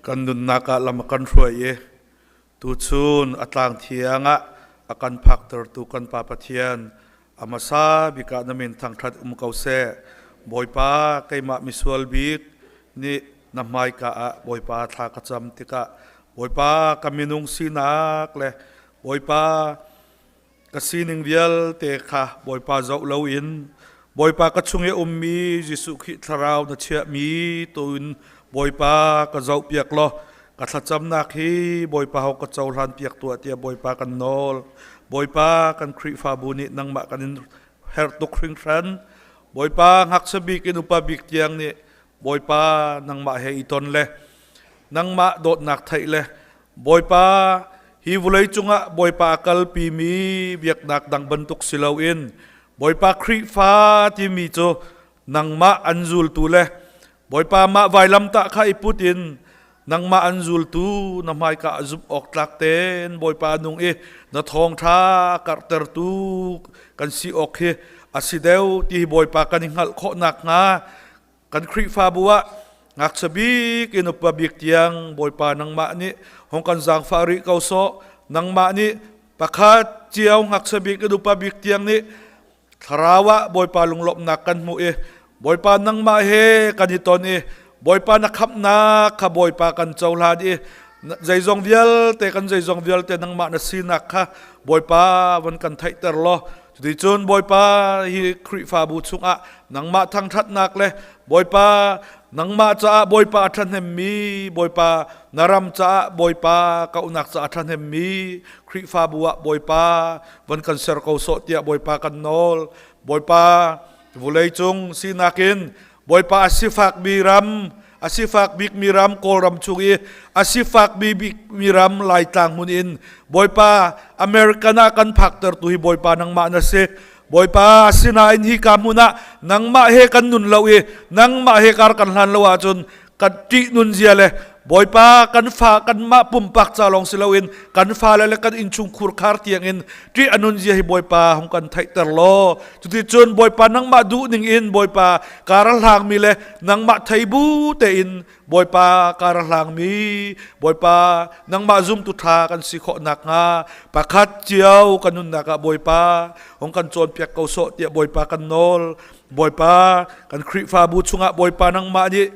L: Kan nunnak ah lam a kan hruai i tuchun a tlang thiang ah a kan phaktertu kan Pa Pathian a hmasa bik ah na min thangṭhat um ko seh. Bawipa keimah misual bik nih na hmaika ah Bawipa thla ka cam tikah Bawipa ka minung sinak le Bawipa Ka sining vialte kha Bawipa zoh loin Bawipa ka chung i a ummi Jesuh Khrih Thlarau na chiahmi tuin Bawipa ka zohpiak law ka thlacamnak hi Bawipa ho ka cohlanpiak tuah tiah Bawipa kan nawl. Bawipa kan Khrihfabu nih nangmah kan in herh tuk hringhran. Bawipa ngakchia bik in upa bik tiang nih Bawipa nangmah he i ton le nangmah dawtnak theih le Bawipa hi vulei cungah Bawipa a kalpimi biaknak dang bantuk si loin Bawipa Khrihfa timi cu nangmah an zultu le Bawipa mah vailamtah kha i put in nangmah an zultu na hmaika ah zumh awk tlak tein Bawipa nung i na thawngṭha karhtertu kan si awk hi a si deuh ti hi Bawipa kan i hngalh khawh nakhnga Kan Khrihfabu ah ngakchia bik in upa bik tiang Bawipa nangmah nih hong kan zaangfah rih ko sawh. Nangmah nih pakhat cio ngakchia bik in upa bik tiang nih thlarau ah Bawipa lunglawmhnak kan hmuh i Bawipa nangmah he kan i ton i Bawipa na khamhnak kha Bawipa kan cohlan i zeizong vialte kan zeizong vialte nangmah na sinak kha Bawipa van kan theihter law Cuticun Bawipa hi Khrihfabu chungah nangmah thangṭhatnak le Bawipa nangmah caah Bawipa a ṭhahnemmi Bawipa na ram caah Bawipa kauhnak caah a ṭhahnemmi Khrihfabu ah Bawipa van kan ser ko sawh tiah Bawipa kan nawl. Bawipa vawleicung sinak in Bawipa a sifakmi ram, a sifak bikmi ram Kawlram chung i a sifak bikmi ram Laitlang hmun in Bawipa American ah kan phaktertu hi Bawipa nangmah na si. Bawipa asinain hi ka hmun ah nangmah he kan nun lo i nangmah he kar kan hlan lo ahcun kan ṭih nun zia le Bawipa kan fa kanmah pumpak ca lawng si loin kan fale le kan innchungkhur khar tiangin ṭih a nun zia hi Bawipa hung kan theihter law cuticun Bawipa nangmah duh ning in Bawipa kar a hlangmi le nangmah thei bu tein Bawipa kar a hlangmi Bawipa nangmah zumtu ṭha kan si khawh nakhnga pakhat cio kan nunnak ah Bawipa hung kan cawnpiak ko sawh tiah Bawipa kan nawl Bawipa kan Khrihfabu chungah Bawipa nangmah nih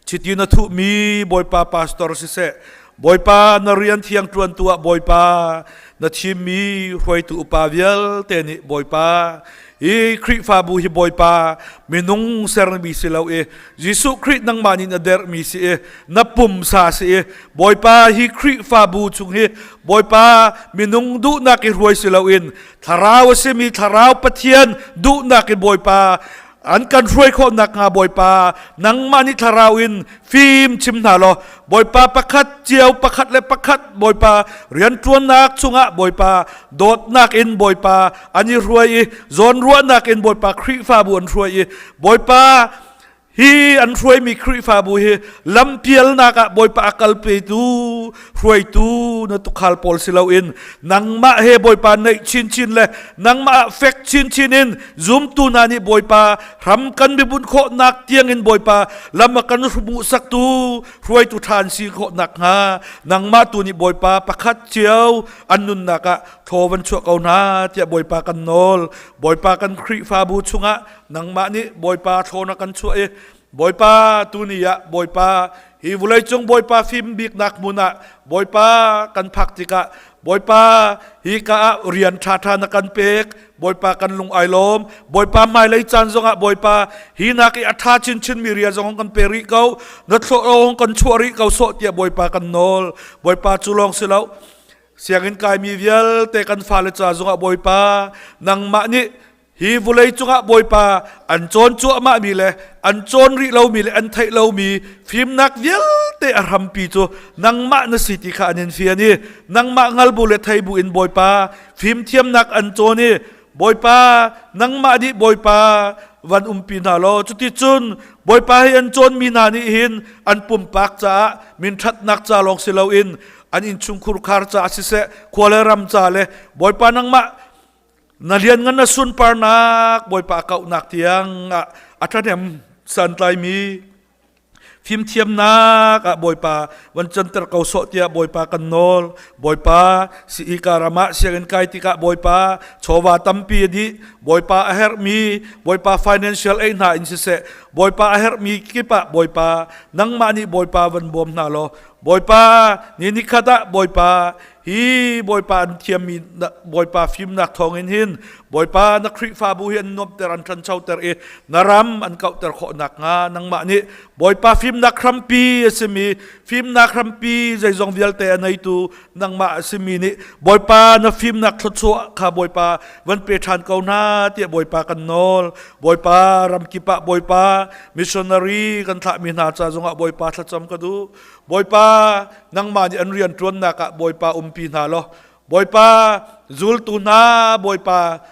L: chiti na thuhmi Bawipa pastor siseh Bawipa na rian thiang ṭuantu ah Bawipa na thimmi hruaitu upa vialte nih Bawipa hi Khrihfabu hi Bawipa minung sermi si lo i Jesuh Khrih nangmah nih na derhmi si i na pumsa si i Bawipa hi Khrihfabu chung hi Bawipa minung duhnak i hruai si loin Thlarau a simi Thlarau Pathian duhnak in Bawipa an kan hruai khawh nakhnga Bawipa nangmah nih thlarau in fim chim hna law Bawipa pakhat cio pakhat le pakhat Bawipa rianṭuannak chungah Bawipa dawtnak in Bawipa an i hruai i zawnruahnak in Bawipa Khrihfabu an hruai i Bawipa Hi an hruaimi Khrihfabu hi lampialnak ah Bawipa a kalpetu hruaitu na tukhal pawl si loin nangmah he Bawipa naih chinchin le nangmah ah fek chinchin in zumtu hna nih Bawipa hram kan bibunh khawhnak tiangin Bawipa lam a kan hmuhsaktu hruaitu ṭha an si khawh nakhnga nangmah tu nih Bawipa pakhat cio an nunnak ah thaw van chuah ko hna tiah Bawipa kan nawl. Bawipa kan Khrihfabu chungah nangmah nih Bawipa thlawn a kan chuah i Bawipa tuni ah Bawipa hi vawleicung Bawipa fim biknak hmun ah Bawipa kan phak tikah Bawipa hi ka ah rian ṭhaṭha na kan pek Bawipa kan lung ai lawm Bawipa hmailei caan zongah Bawipa hi nak i a ṭha chinchin mi rian zong kan pe rih ko na thlawh kan chuah rih ko sawh tiah Bawipa kan nawl Bawipa cu lawng si lo sianginn kaimi vialte kan fale ca zongah Bawipa nangmah nih Hi vulei cungah Bawipa an cawn cuahmahmi le an cawn rih lomi le an theih lomi fimnak vialte a hrampi cu nangmah na si ti kha an in fian i nangmah hngal bu le thei bu in Bawipa fimthiamnak an cawn i Bawipa nangmah nih Bawipa van umpi hna law cuticun Bawipa hi an cawnmi hna nih hin an pumpak caah minṭhatnak ca lawng si loin an innchungkhur khar caah siseh khua le ram ca le Bawipa nangmah Na lianngan na sunparnak Bawipa kauhnak tiang ah a ṭhahnem santlaimi. Fimthiamnak ah Bawipa van canter ko sawh tiah Bawipa kan nawl. Bawipa si ka ram ah sianginn kai tikah Bawipa chawva tampi a dih. Bawipa a herhmi Bawipa financial aid hna in siseh Bawipa a herhmi kip ah Bawipa nangmah nih Bawipa van bawm hna law Bawipa ni nikhat ah Bawipa hi Bawipa an thiammi Bawipa fimnak thawngin hin Bawipa na Khrihfabu hi an nuamhter an ṭhanchoter i na ram an kauhter khawh nakhnga nangmah nih Bawipa fimnak hrampi a simi fimnak hrampi zeizong vialte a neitu nangmah a simi nih Bawipa na fimnak thluachuah kha Bawipa van pe ṭhan ko hna tiah Bawipa kan nawl. Bawipa ramkip ah Bawipa missionary kan thlahmi hna ca zongah Bawipa thlacam ka duh. Bawipa nangmah nih an rian ṭuannak ah Bawipa umpi hna law Bawipa zultu hna Bawipa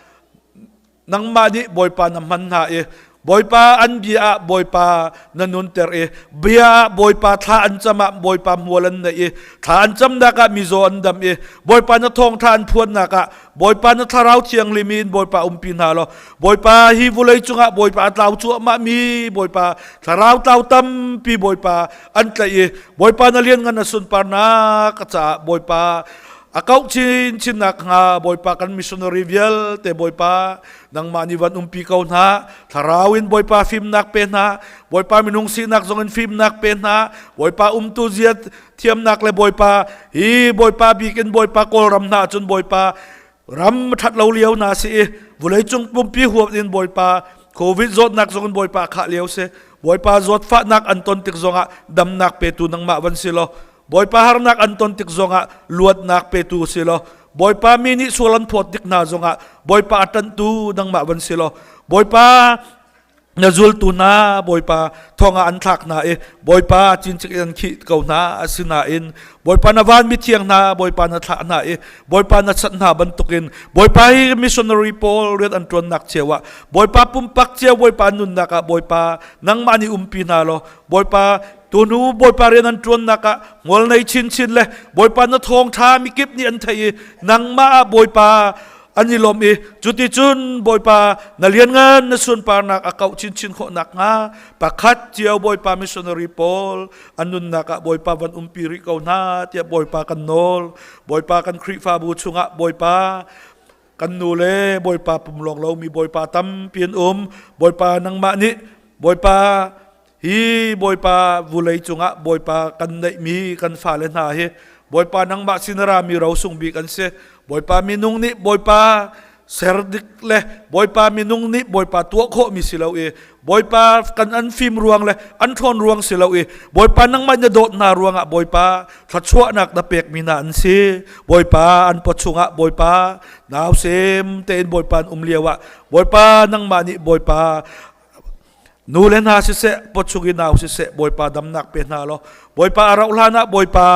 L: nangmah nih Bawipa na hman hna i Bawipa an bia ah Bawipa na nunter i bia ah Bawipa thla an cam ah Bawipa hmual an neih i thla an camnak ah mizaw an dam i Bawipa na thawngṭha an phuannak ah Bawipa na thlarau thianghlim in Bawipa umpi hna law Bawipa hi vulei cungah Bawipa a tlau cuahmah mi Bawipa thlarau tlau tampi Bawipa an tlaih i Bawipa na lianngan na sunparnak caah Bawipa a kauh chinchin nakhnga Bawipa kan missionary vialte Bawipa nangmah nih van umpi ko hna thlarau in Bawipa fimnak pe hna Bawipa minung sinak zong in fimnak pe hna Bawipa umtu zia thiamnak le Bawipa hi Bawipa bik in Bawipa Kawlram hna cun Bawipa ram ṭhat lo lio hna si i vawleicung pumpi huap in Bawipa COVID zawtnak zong in Bawipa khah lio si Bawipa zawtfahnak an ton tik zongah damnak petu nangmah van si law Bawipa harnak an ton tik zongah luatnak petu si law Bawipa mi nih sual an phawt tik hna zongah Bawipa a ṭanhtu nangmah van si law Bawipa na zultu hna Bawipa thong ah an thlak hna i Bawipa cincik in an khih ko hna asinain Bawipa na van mithiang hna Bawipa na thlah hna i Bawipa na chanh hna bantukin Bawipa hi missionary pawl rian an ṭuannak cio ah Bawipa pumpak cio Bawipa nunnak ah Bawipa nangmah nih umpi hna law Bawipa tunu Bawipa rian an ṭuannak ah ngol nei chinchin le Bawipa na thawngṭha mikip nih an theih i nangmah ah Bawipa an i lawm i cuticun Bawipa na lianngan na sunparnak a kauh chinchin khawh nakhnga pakhat cio Bawipa missionary pawl an nunnak ah Bawipa van umpi rih ko hna tiah Bawipa kan nawl. Bawipa kan Khrihfabu chungah Bawipa kan nu le Bawipa pum lawng lomi Bawipa tampi an um. Bawipa nangmah nih Bawipa hi Bawipa vulei cungah Bawipa kan neihmi kan fale hna hi Bawipa nangmah sin rami rosung bik an si. Bawipa minung nih Bawipa ser dik le Bawipa minung nih Bawipa tuah khawhmi si lo i Bawipa kan an fim ruang le an ṭhawn ruang si lo i Bawipa nangmah na dawt hna ruangah Bawipa thluachuahnak na pekmi hna an si. Bawipa an pawchungah Bawipa nausem tein Bawipa an um lio ah Bawipa nangmah nih Bawipa Nu le hna siseh, pawchung i nau siseh, Bawipa damnak pe hna law, Bawipa a rauh hlan ah Bawipa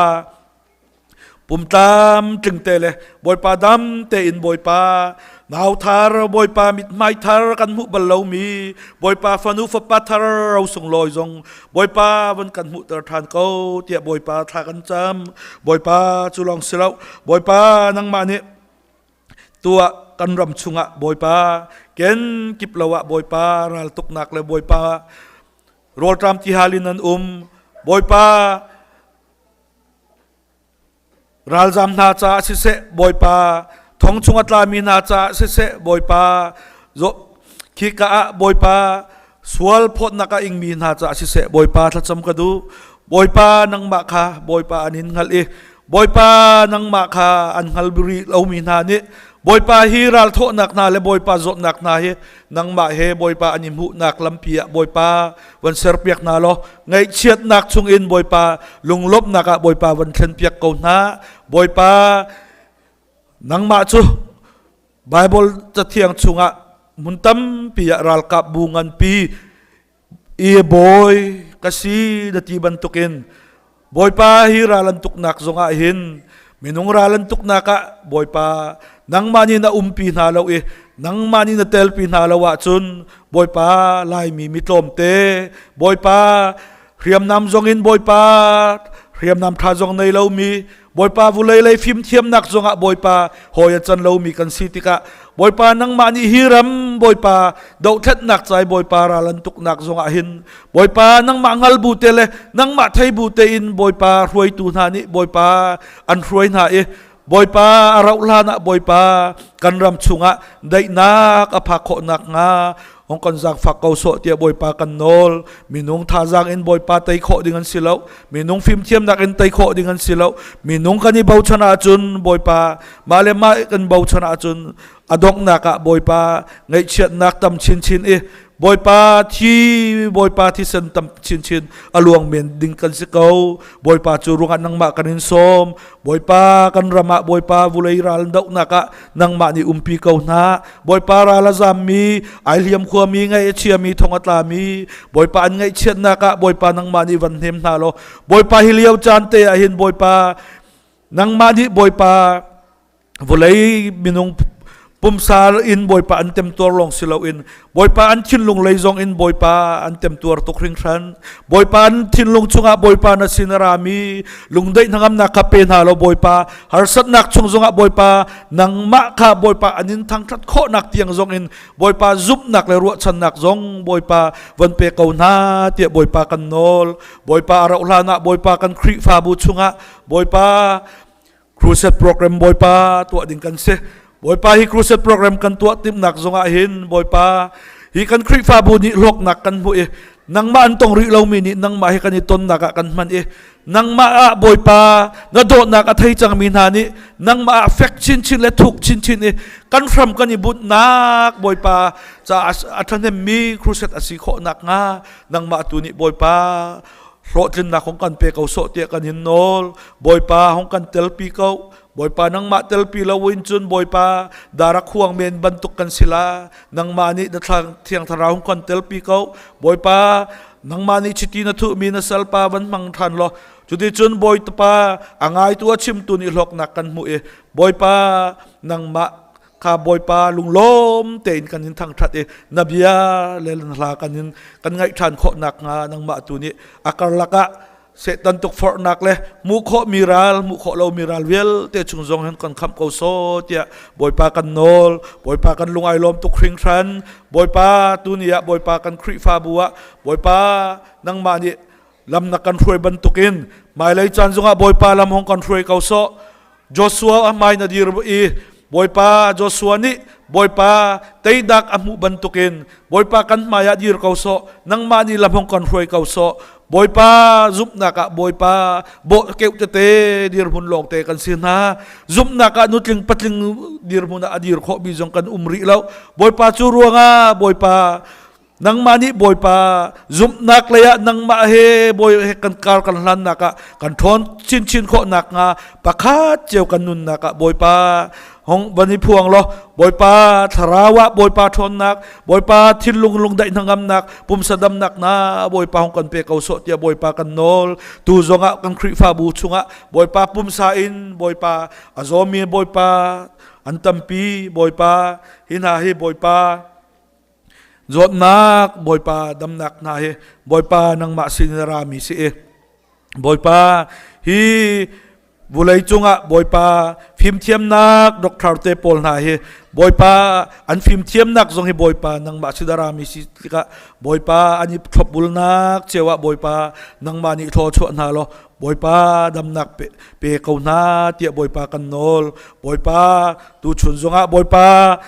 L: pumtlam tling te le Bawipa dam tein Bawipa nau thar, Bawipa mithmai thar kan hmuh bal lomi, Bawipa fanu fapa thar rosung lawi zong Bawipa van kan hmuhter ṭhan ko tiah Bawipa thla kan cam. Bawipa cu lawng si lo, Bawipa nangmah nih Tuah kan ram chungah Bawipa ken kip lo ah Bawipa raltuknak le Bawipa rawlṭam tihal in an um. Bawipa ralzam hna caah siseh Bawipa thong chung a tlami hna caah siseh Bawipa khika ah Bawipa sual phawtnak a ingmi hna caah siseh Bawipa thlacam ka duh. Bawipa nangmah kha Bawipa an in hngalh i Bawipa nangmah kha an hngal rih lomi hna nih Bawipa hi ralthawhnak hna le Bawipa zawtnak hna hi nangmah he Bawipa an i hmuhnak lampi ah Bawipa van serpiak hna law ngaihchiatnak chungin Bawipa lunglawmhnak ah Bawipa van thlenpiak ko hna. Bawipa nangmah cu Baibal cathiang chungah hmun tampi ah ralkap bu nganpi i bawi ka si na ti bantukin Bawipa hi ral an tuknak zongah hin minung ral an tuknak ah Bawipa nangmah nih na umpi hna lo i nangmah nih na telpi hna lo ahcun Bawipa Laimi mi tlawmte Bawipa hriamnam zongin Bawipa Hriamnam tha zong nei lomi Bawipa vulei lei fimthiamnak zongah Bawipa hawi a can lomi kan si tikah Bawipa nangmah nih hi ram Bawipa dohthlennak cai Bawipa ral an tuknak zongah hin Bawipa nangmah ngal bu te le nangmah thei bu tein Bawipa hruaitu hna nih Bawipa an hruai hna i Bawipa a rauh hlan ah Bawipa kan ram chungah daihnak a phak khawh nakhnga hong kan zaangfak ko sawh tiah Bawipa kan nawl. Minung thazaang in Bawipa tei khawh ding an si lo. Minung fimthiamnak in tei khawh ding an si lo. Minung kan i bochan ahcun Bawipa mah le mah kan bochan ahcun a donghnak ah Bawipa ngaihchiatnak tam chinchin i Bawipa thi Bawipa thisen tam chinchin a luang men ding kan si ko. Bawipa cu ruangah nangmah kan in sawm. Bawipa kan ram ah Bawipa vulei ral dohnak ah nangmah nih umpi ko hna. Bawipa ral a zammi, ai hliam khuami, ngaih a chiami, thong a tlami, Bawipa an ngaihchiatnak ah Bawipa nangmah nih van hnem hna law Bawipa hi lio caan te ah hin Bawipa nangmah nih Bawipa vawlei minung pumsa in Bawipa an temtuar lawng si loin Bawipa an thinlung lei zong in Bawipa an temtuar tuk hringhran. Bawipa an thinlung chungah Bawipa na sin a rami lungdaih hnangamnak kha pe hna law Bawipa harsatnak chung zongah Bawipa nangmah kha Bawipa an in thangṭhat khawhnak tiang zong in Bawipa zumhnak le ruahchannak zong Bawipa van pe ko hna tiah Bawipa kan nawl. Bawipa a rauh hlan ah Bawipa kan Khrihfabu chungah Bawipa Crusade program Bawipa tuah ding kan si. Bawipa hi crusade program kan tuah timhnak zongah hin Bawipa hi kan Khrihfabu nih hlawknak kan hmuh i nangmah an tong rih lomi nih nangmah hi kan i tonnak ah kan hman i nangmah ah Bawipa na dawtnak a thei cangmi hna nih nangmah ah fek chinchin le thuk chinchin i kan hram kan i bunhnak Bawipa ca a ṭhahnemmi crusade a si khawh nakhnga nangmah tu nih Bawipa hlawhtlinnak hong kan pe ko sawh tiah kan in nawl. Bawipa hong kan telpi ko. Bawipa nangmah telpi lo in cun Bawipa dara khuang men bantuk kan si la. Nangmah nih na thiang thlarau hong kan telpi ko. Bawipa nangmah nih chiti na thuhmi na salpa van hmang ṭhan law cuticun Bawipa a ngaitu a chimtu nih hlawknak kan hmuh i Bawipa nangmah kha Bawipa lunglawm tein kan in thangṭhat i na bia le na hla kan in kan ngaih ṭhan khawh nakhnga nangmah tu nih a karlak ah Satan tukforhnak le hmuh khawh mi ral hmuh khawh lo mi ral vialte chung zong hin kan khamh ko so tiah Bawipa kan nawl. Bawipa kan lung ai lawm tuk hringhran. Bawipa tuni ah Bawipa kan Khrihfabu ah Bawipa nangmah nih lam na kan hruai bantukin hmailei caan zongah Bawipa lam hong kan hruai ko sawh. Joshua a hmai na dir i Bawipa Joshua nih Bawipa teinak a hmuh bantukin Bawipa kan hmai ah dir ko sawh, nangmah nih lam hong kan hruai ko sawh. Bawipa zumhnak ah Bawipa bawh keuh tete dirhmun lawng te kan si hna. Zumhnak ah nutling patling dirhmun ah a dir khawhmi zong kan um rih lo. Bawipa cu ruangah Bawipa Nangmah nih Bawipa zumhnak lei ah nangmah he Bawi he kan kar kan hlannak ah kan ṭhawn chinchin khawh nakhnga pakhat cio kan nunnak ah Bawipa hong van i phuang law Bawipa thlarau ah Bawipa ṭhawnnak Bawipa thinlung lungdaih hnangamnak pumsa damnak na Bawipa hong kan pe ko sawh tiah Bawipa kan nawl. Tu zongah kan Khrihfabu chungah Bawipa pumsa in Bawipa a zawmi Bawipa an tampi. Bawipa hi hna hi Bawipa Zawtnak Bawipa damnak hna hi Bawipa nangmah sin in a rami si i Bawipa hi vulei cungah Bawipa fimthiamnak doctor te pawl hna hi Bawipa an fimthiamnak zong hi Bawipa nangmah sin a rami si tikah Bawipa an i thlopbulnak cio ah Bawipa nangmah nih thlaw chuah hna law Bawipa damnak pe, pe ko hna tiah Bawipa kan nawl. Bawipa tuchun zongah Bawipa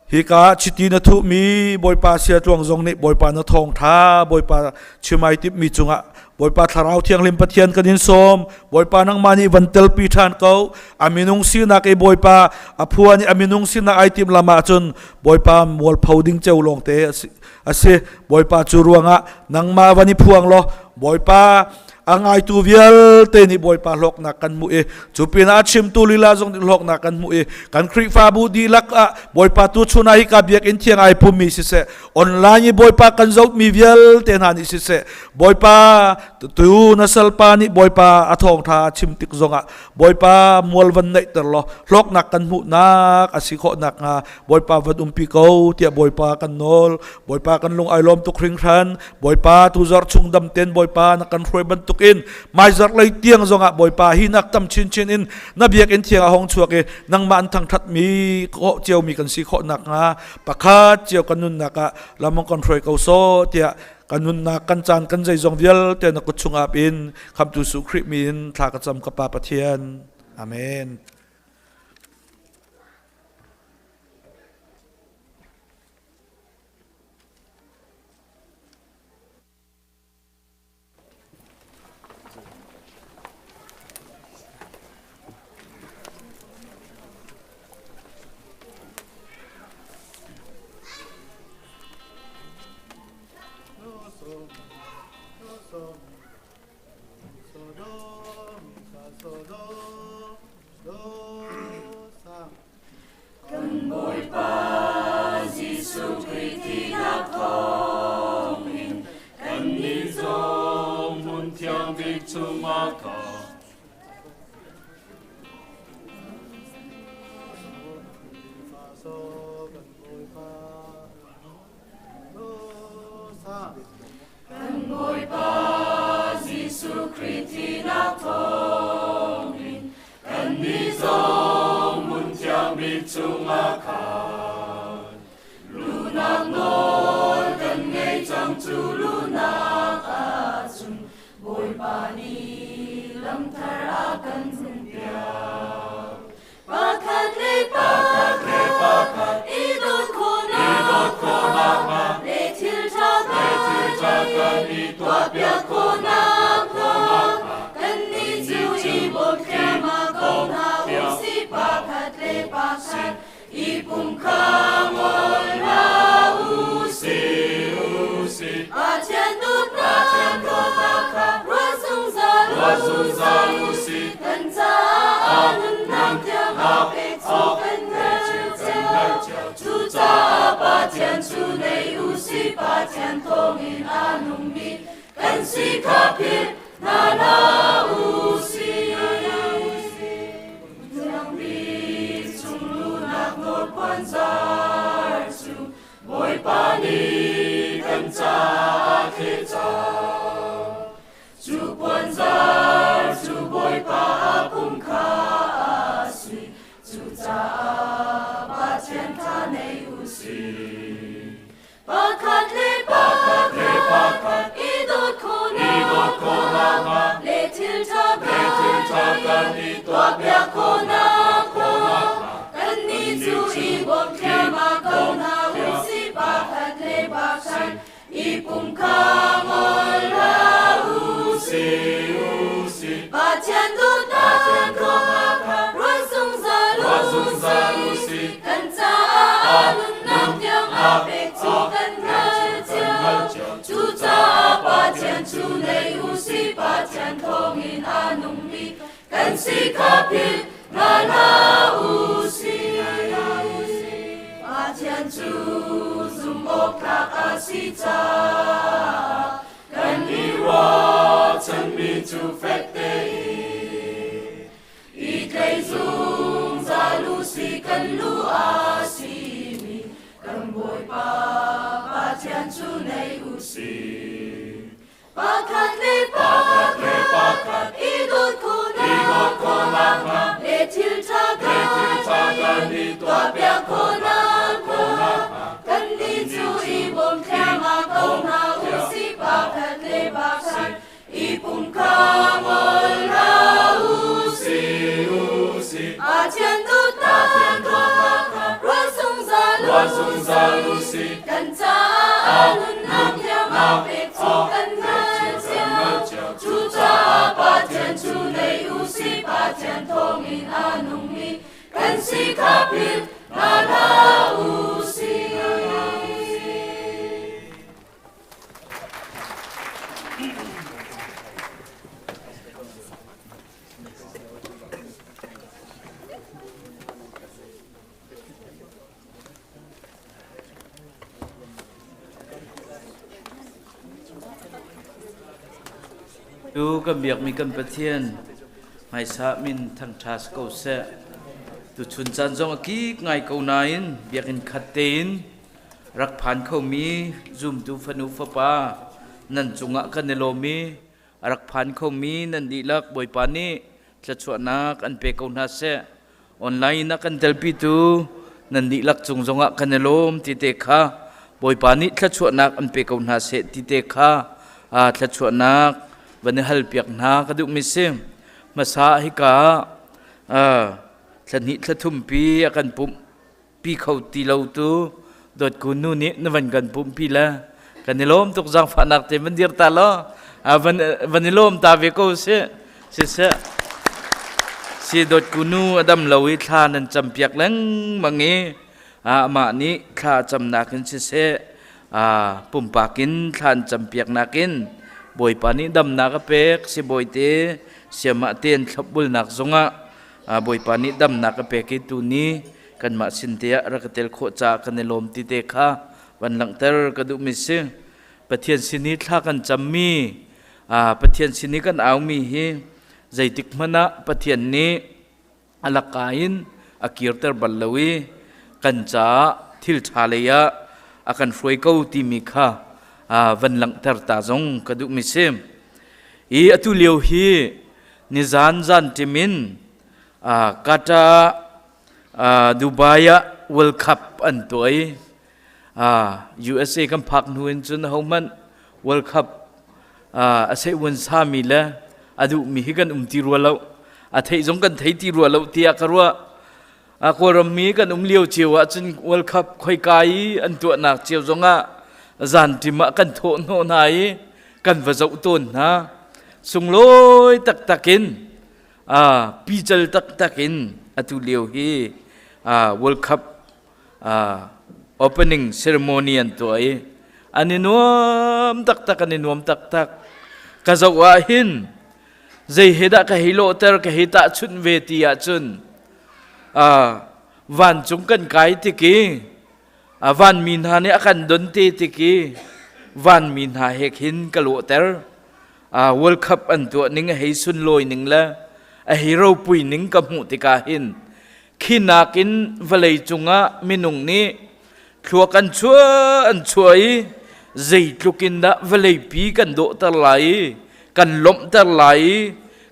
L: Hika chiti na thuhmi Bawipa siatluang zong nih Bawipa na thawngṭha Bawipa chim ai timhmi cungah Bawipa Thlarau Thianghlim Pathian kan in sawm. Bawipa nangmah nih van telpi ṭhan ko. A minung sinak i Bawipa a phuan i a minung sinak ai timh lam ahcun Bawipa mualpho ding ceu lawngte a si. Bawipa cu ruangah nangmah van i phuang law Bawipa a ngaitu vialte nih Bawipa hlawknak kan hmuh i cu pinah a chimtu lila zong nih hlawknak kan hmuh i kan Khrihfabu dihlak ah Bawipa tu chun ah hika biakinn thiang ai pummi siseh, online i Bawipa kan zohmi vialte hna nih siseh, Bawipa tu na salpa nih Bawipa a thawngṭha a chim tik zongah Bawipa mual van neihter law hlawknak kan hmuhnak a si khawh nakhnga Bawipa van umpi ko tiah Bawipa kan nawl. Bawipa kan lung ai lawm tuk hringhran. Bawipa tu zarh chung dam ten Bawipa na kan hruai bantuk. bantukin maizarh lei tiang zongah Bawipa hi nak tam chinchin in na biakinn thiang a hong chuak i nangmah an thangṭhat mi khawh ciomi kan si khawh nakhnga pakhat cio kan nunnak ah lam kan hruai ko sawh tiah kan nunnak kan caan kan zeizong vialte na kut chungah in khamtu Jesuh Khrih min thla ka cam ka Pa Pathian. Amen.
K: Kan Bawipa Jesuh Khrih thihnak thawngin kannih zong hmun thiang bik chungah kha Kan Bawipa Jesuh Khrih thihnak thawngin kannih zong hmun thiang bik chungah khan luhnak nawl kan ngei cang cu luhnak ahcun Bawipa nih lamthar a kan hunpiak. Pakhat le pakhat i dawt khawhnak le thil ṭha kan i tuahpiak khawhnak kannih cu i bawm thluahmah ko hna u sih. Pakhat le pakhat i pum kha ngol hlah u sih. Pathian dawtnak kha ruat zungzal u sih. Kan caah nunnak tiang a pek cu kan hngalh cio. Cucaah Pathian cu nei u sih, Pathian thawngin a nungmi kan si kha philh hna hlah u sih. Thiang bik chung luhnak nawl puanzar cu Bawipa nih kan caah a thleh cang. Cu puanzar cu Bawipa a pum kha a si. Cucaah Pathian tha nei u sih. Pakhat le pakhat i dawt khawhnak le thil ṭha kan i tuahpiak khawhnak kannih cu i bawm thluahmah ko hna u sih. Pakhat le pakhat i pum kha ngol hlah u sih. Pathian dawtnak kha ruat zungzal u sih. Kan caah nunnak tiang a pek cu kan hngalh cio. Cucaah Pathian cu nei u sih, Pathian thawngin a nungmi kan si kha philh hna hlah u sih. Pathian cu zumhawktlak a si caah kan i ruahchanmi cu fek tein i tlei zungzal u sih. Kan lu a simi kan Bawipa Pathian cu nei u sih. Pakhat le pakhat i dawt khawhnak le thil ṭha kan i tuahpiak khawhnak kannih cu i bawm thluahmah ko hna u sih. Pakhat le pakhat i pum kha ngol hlah u sih. Pathian dawtnak ruat zungzal u sih. Kan caah nunnak thiang a pek cu kan hngalh cio. Cucaah Pathian cu nei u sih, Pathian thawngin a nungmi kan si kha philh hna hlah u sih.
G: Tu kan biakmi kan Pathian hmaisa min thangṭha si ko seh. Tuchun caan zong a kik ngai ko nain biakinn khat tein rak phan khomi zumtu fanu fapa nan cungah kan i lawm i. A rak phan khomi nan dihlak Bawipa nih thluachuahnak an pe ko hna seh. Online a kan telpitu nan dihlak cung zongah kan i lawm ti te kha Bawipa nih thluachuahnak an pe ko hna seh ti te kha thluachuahnak van i halpiak hna ka duhmi si. Hmasa hika thla hnih thla thum pi a kan pumh pi kho ti lo tu dawtku nu nih na van kan pumh pi le kan i lawm tuk zaangfahnak te van dir ta law van van i lawm ta ve ko si siseh si dawtku nu a dam lo i thla nan cam piak lengmang i amah nih thla camnak in siseh pumpak in thla an cam piak nakin Bawipa nih damnak a pek si bawite siamah ten thlopbulnak zongah Bawipa nih damnak a pek i tuni kanmah sin te ah rak ka tel khawh caah kan i lawm ti te kha van langhter ka duhmi si. Pathian sin i thla kan cammi, Pathian sin i kan aumi hi zeitik hmanh ah Pathian nih a laka in a kirter bal lo i kan caah thil ṭha lei ah a kan hruai ko timi kha van langhter ta zong ka duhmi si. I atu lio hi nizan zan ṭim in Qatar Dubai ah World Cup an tuah i USA kan phak hnu in cun ahohmanh World Cup a sehvuan sami le a duhmi hi kan um ti rua lo. A theih zong kan thei ti rua lo tiah ka ruah. Kawlram mi kan um lio cio ahcun World Cup khoika i an tuahnak cio zongah zan ṭim ah kan thawh hnawh hna i kan va zoh tawn hna. Sunglawi taktak in pical taktak in atu lio hi World Cup opening ceremony an tuah i an i nuam taktak an i nuam taktak. Ka zoh ah hin zei he dah ka hei lawhter ka hei tahchunh ve ti ahcun vancung kan kai tik i vanmi hna nih a kan don te tik i vanmi hna he khin ka lawhter. World Cup an tuah ning a hei sunlawi ning le a hei ropui ning ka hmuh tikah hin khi nakin vawlei cungah minung nih thluak an chuah an chuah i zeitluk in dah vawleipi kan dawhter lai i kan lawmhter lai i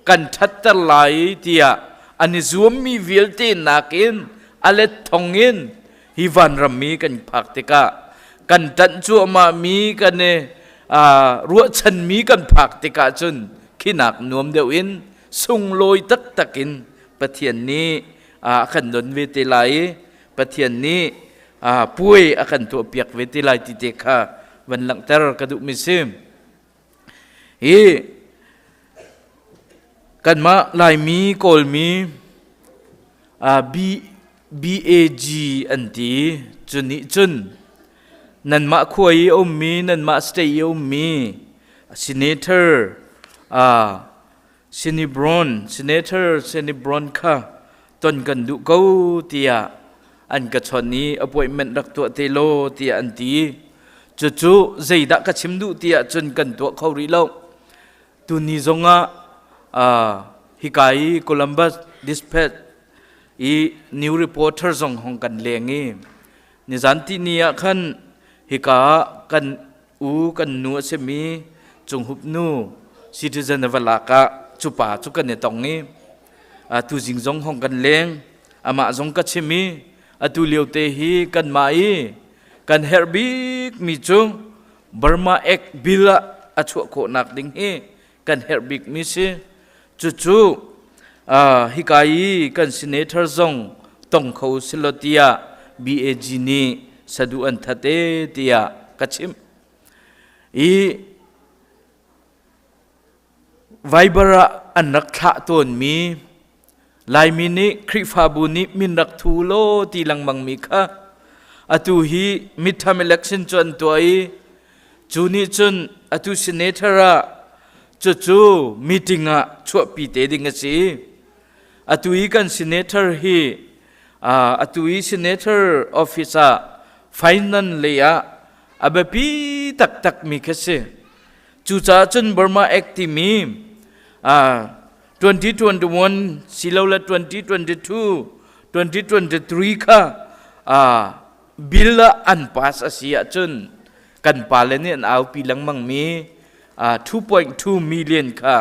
G: kan ṭhatter lai tiah an i zuammi vialte nakin a let thong in hi vanram mi kan phak tikah kan ṭanh cuahmahmi kan i ruahchanmi kan phak tikah cun khinak nuam deuh in sunglawi taktak in Pathian nih a kan don ve te lai i Pathian nih puai a kan tuahpiak ve te lai ti te kha van langhter ka duhmi si. Hi kanmah Laimi Kawlmi BAG an ti cu nih cun nanmah khua i a ummi nanmah state i a ummi senator Senibron senator Senibron kha ton kan duh ko tiah an ka chawnh i appointment rak tuah te law tiah an ti. Cucu zeidah ka chim duh tiah cun kan tuah kho rih lo. Tuni zongah hika i Columbus Dispatch i new reporter zong hong kan leng i nizan ti ni ah khan hika ah kan u kan nu a simi Cunghup nu citizen a va lak ah cu pa cu kan i tong i tuzing zong hong kan leng. Amah zong ka chim i atu lio te hi kanmah i kan herh bikmi cu Burma Act bill ah a chuah khawhnak ding hi kan herh bikmi si. Cucu hika i kan senator zong tong kho silo tiah BAG nih saduh an that e tiah ka chimh. I Viber ah an rak thlah tawnmi Laimi nih Khrihfabu nih min rak thu law ti lengmangmi kha atu hi midterm election cu an tuah i cu nih cun atu senator ah cucu meeting ah chuahpi te ding a si. Atu i kan senator hi atu i senator office ah finance lei ah a biapi taktakmi kha si. Cucaah cun Burma Act timi 2021 silole 2022, 2023 kha bill ah an pass a si ahcun kan pale nih an aupi lengmangmi 2.2 million kha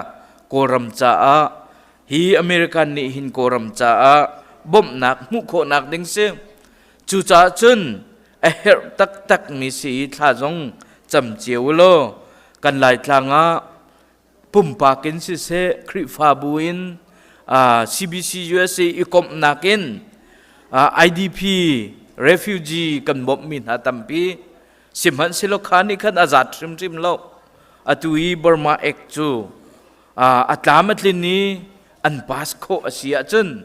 G: Kawlram caah hi American nih hin Kawlram caah bawmhnak hmuh khawhnak ding si. Cucaah cun a herh taktak mi si i thla zong cam cio u law kan Laitlang ah pumpak in siseh Khrihfabu in CBC USA i komhnak in IDP refugee kan bawmhmi hna tampi sihmanhsehlaw kha nih khan a zat hrimhrim lo. Atu i Burma Act cu a tlam a tlin i an pass khawh a si ahcun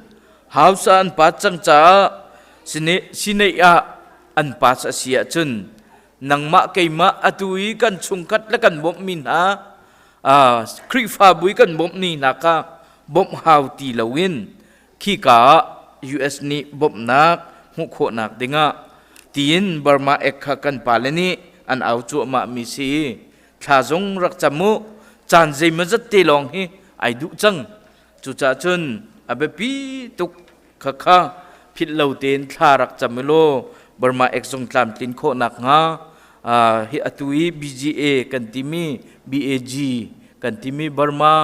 G: House ah an pass cang caah Senate ah an pass a si ahcun nangmah keimah atu i kan chungkhat le kan bawmhmi hna Khrihfabu i kan bawmhmi hna kha bawmh hau ti loin khika ah US nih bawmhnak hmuh khawhnak dingah tiin Burma Act kha kan pale nih an au cuahmah mi si i thla zong rak cam u. Caan zeimawzat te lawng hi ai duh cang. Cucaah cun a biapi tuk khakha philh lo tein thla rak cam u law Burma Act zong tlamtlin khawh nakhnga hi atu i BGA kan timi BAG kan timi Burma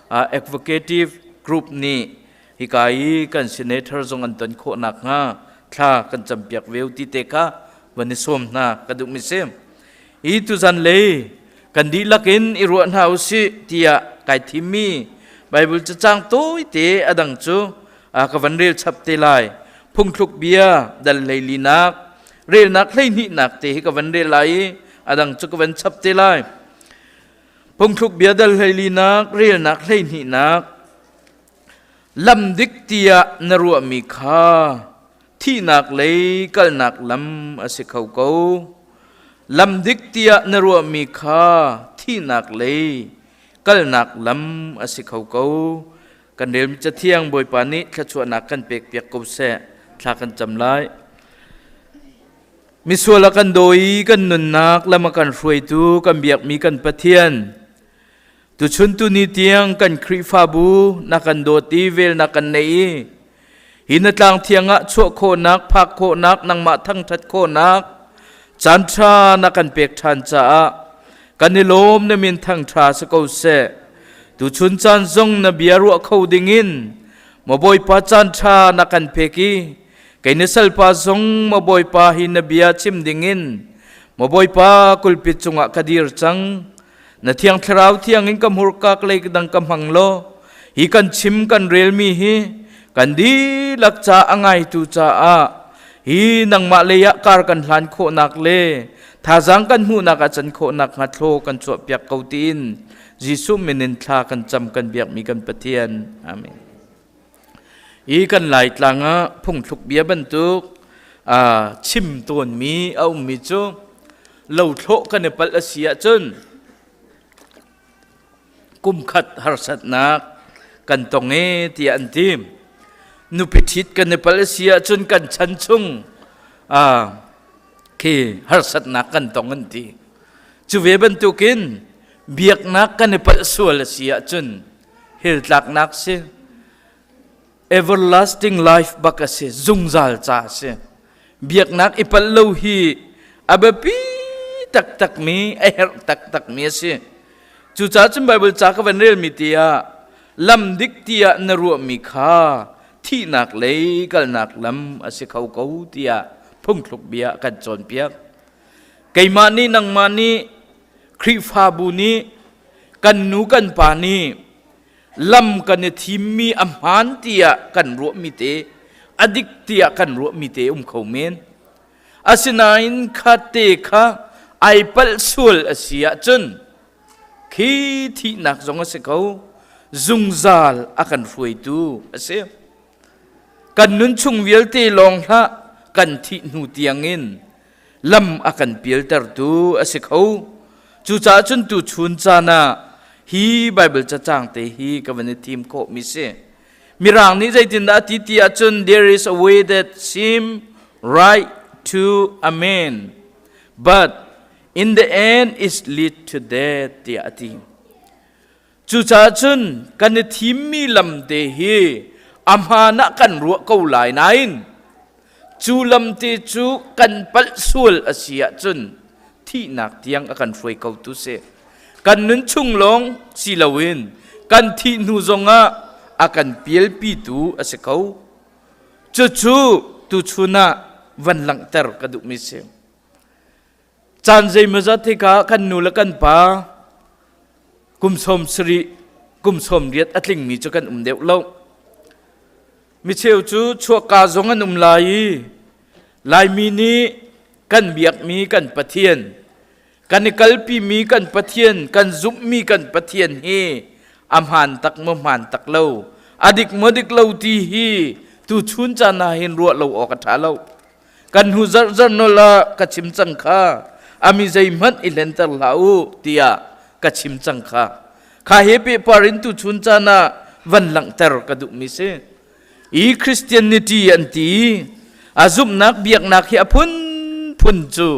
G: Advocative Group nih hika i kan senator zong an ton khawh nakhnga thla kan campiak ve ti te kha van i sawm hna ka duhmi si. Hi tuzan lei kan dihlak in i ruah hna u sih tiah kai thimmi Bible cacang tawite a dang cu ka van rel chap te lai. Phungthluk bia dal hleilinak relnak hleihnihnak te hi ka van rel lai i a dang cu ka van chap te lai. Phungthluk bia dal hleilinak relnak hleihnihnak lam dik tiah na ruahmi kha thihnak lei kalnak lam a si kho ko. Lam dik tiah na ruahmi kha thihnak lei kalnak lam a si kho ko. Kan relmi Cathiang Bawipa nih thluachuahnak kan pekpiak ko seh. Thla kan cam lai. Misual a kan daw i kan nunnak lam a kan hruaitu kan biakmi kan Pathian, tuchun tuni tiang kan Khrihfabu na kan dawt i vel na kan neih i hi na tlang thiang ah chuah khawhnak, phak khawhnak, nangmah thangṭhat khawhnak caan ṭha na kan pek ṭhan caah kan i lawm. Na min thangṭha si ko seh. Tuchun caan zong na bia ruah kho dingin maw Bawipa caan ṭha na kan pek i kei na salpa zong maw Bawipa hi na bia chim dingin maw Bawipa kulpit cungah ka dir cang. Na thiang thlarau thiang in ka hmurka lei dang ka hmang law hi kan chim kan relmi hi kan dihlak ca a ngaitu caah hi nangmah lei ah kar kan hlan khawhnak le thazaang kan hmuhnak ah can khawhnak hnga thlaw kan chuahpiak ko tiin Jesuh min in thla kan cam kan biakmi kan Pathian. Amen. Hi kan Laitlang ah phungthluk bia bantuk chim tawnmi a ummi cu lothlawh kan i palh a si ahcun kumkhat harsatnak kan tong e tiah an ti. Nupi ṭhit kan i palh a si ahcun kan chan chung khi harsatnak kan tong an ti. Cu ve bantukin biaknak kan i palh sual a si ahcun hell tlaknak si, everlasting life bak a si, zungzal ca a si. Biaknak i palh lo hi a biapi taktakmi, a herh taktakmi a si. Cucaah cun Bible ca ka van relmi ti ah lam dik tiah na ruahmi kha thihnak lei kalnak lam a si kho ko tiah phungthluk bia kan cawnpiak. Keimah nih, nangmah nih, Khrihfabu nih, kan nu kan pa nih lam kan i thimmi a hmaan tiah kan ruahmi te, a dik tiah kan ruahmi te um kho men. Asinain kha te kha ai palh sual a si ahcun khi thihnak zong a si ko, zungzal a kan hruaitu a si. Kan nun chung vialte lawng hlah, kan thih hnu tiangin lam a kan pialtertu a si kho. Cucaah cun tuchun caan ah hi Bible cacang te hi ka van i thim khawhmi si. Mirang nih zeitindah a ti ti ahcun there is a way that seem right to a man but in the end is lead to death tiah a ti. Cucaah cun kan i thimmi lam te hi a hmaan ah kan ruah ko lai nain cu lam te cu kan palh sual a si ahcun thihnak tiang a kan hruai ko tu si. Kan nun chung lawng si loin kan thih hnu zongah a kan pialpitu a si ko. Cucu tuchun ah van langhter ka duhmi si. Caan zeimawzat hika kan nu le kan pa kum 70 kum 80 a tlingmi cu kan um deuh lo. Micheu cu chuakka zong an um lai i Laimi nih kan biakmi kan Pathian, kan i kalpimi kan Pathian, kan zumhmi kan Pathian hi a hmaan tak maw hmaan tak lo, a dik maw dik lo ti hi tuchun caan ah hin ruah lo awk a ṭha lo. Kan hnu zarhzarh nawl ah ka chim cang kha, a mi zeihmanh i hlenter hlah u tiah ka chim cang kha. Kha he pehpar in tuchun caan ah van langhter ka duhmi si. I Christianity an ti a zumhnak biaknak hi a phunphun cu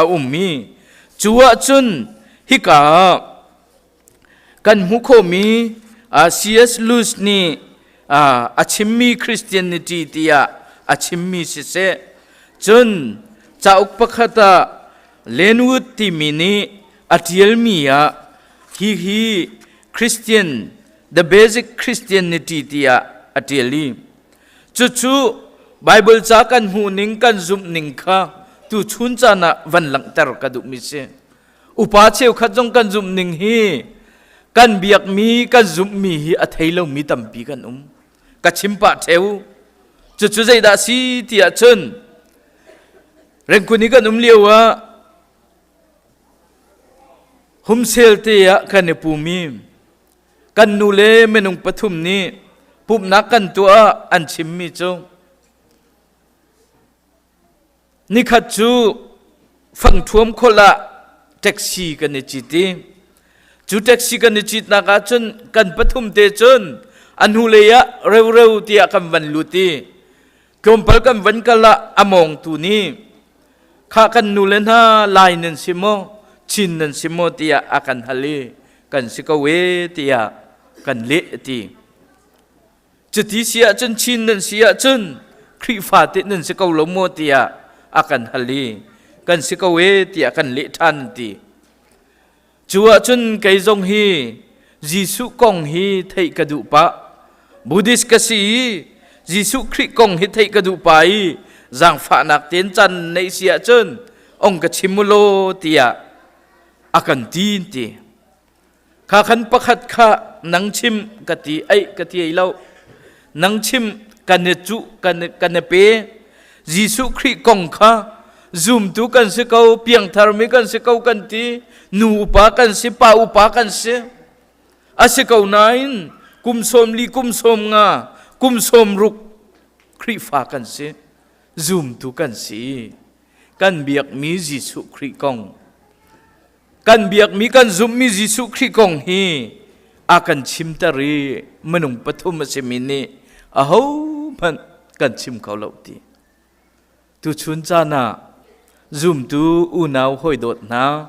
G: a um i cu ahcun hika ah kan hmuh khawhmi C.S. Lewis nih a chimmi Christianity tiah a chimmi siseh cun cauk pakhat ah Lenwood timi nih a ṭialmi ah hihi Christian the basic Christianity tiah a ṭial i cucu Bible ca kan hmuhning kan zumhning kha tuchun caan ah van langhter ka duhmi si. Upa cheukhat zong kan zumhning hi kan biakmi kan zumhmi hi a thei lomi tampi kan um. Ka chim pah ṭheu. Cucu zeidah si ti ahcun Rengkun i kan um lio ah humsel te ah kan i pum i kan nu le minung pathum nih pumhnak kan tuah an chimmi cu Nikhat cu fangthuam kholh ah taxi kan i cit i cu taxi kan i citnak ah cun kan pathum te cun a hnulei ah reureu tiah kan van lut i tlawmpal kan van kal ah a mawngtu nih kha kan nu le hna Lai nan si maw Chin nan si maw tiah a kan hal i kan si ko e tiah kan leh a ti. Cuti si ahcun Chin nan si ahcun Khrihfa te nan si ko lo maw tiah a kan hal i kan si ko e tiah kan leh ṭhan an ti. Cu ahcun kei zong hi Jesuh kong hi theih ka duh pah. Buddhist ka si i Jesuh Khrih kong hi theih ka duh pah i zaangfahnak tein caan neih si ahcun ong ka chim u law tiah a kan ti ti. Kha khan pakhat kha nang chim ka ti ei ka ti ei lo. Nang chim kan i cuh kan i pe. Jesuh Khrih kong kha zumtu kan si ko, piangthar mi kan si ko kan ti, nu upa kan si, pa upa kan si. A si ko nain kum 40, kum 50, kum 60 Khrihfa kan si, zumtu kan si. Kan biakmi Jesuh Khrih kong Kan biakmi kan zumhmi Jesuh Khrih kong hi a kan chimter i minung pathum a simi nih ahohmanh kan chim kho lo ti. Tuchun caan ah zumtu unau hawi dawt hna,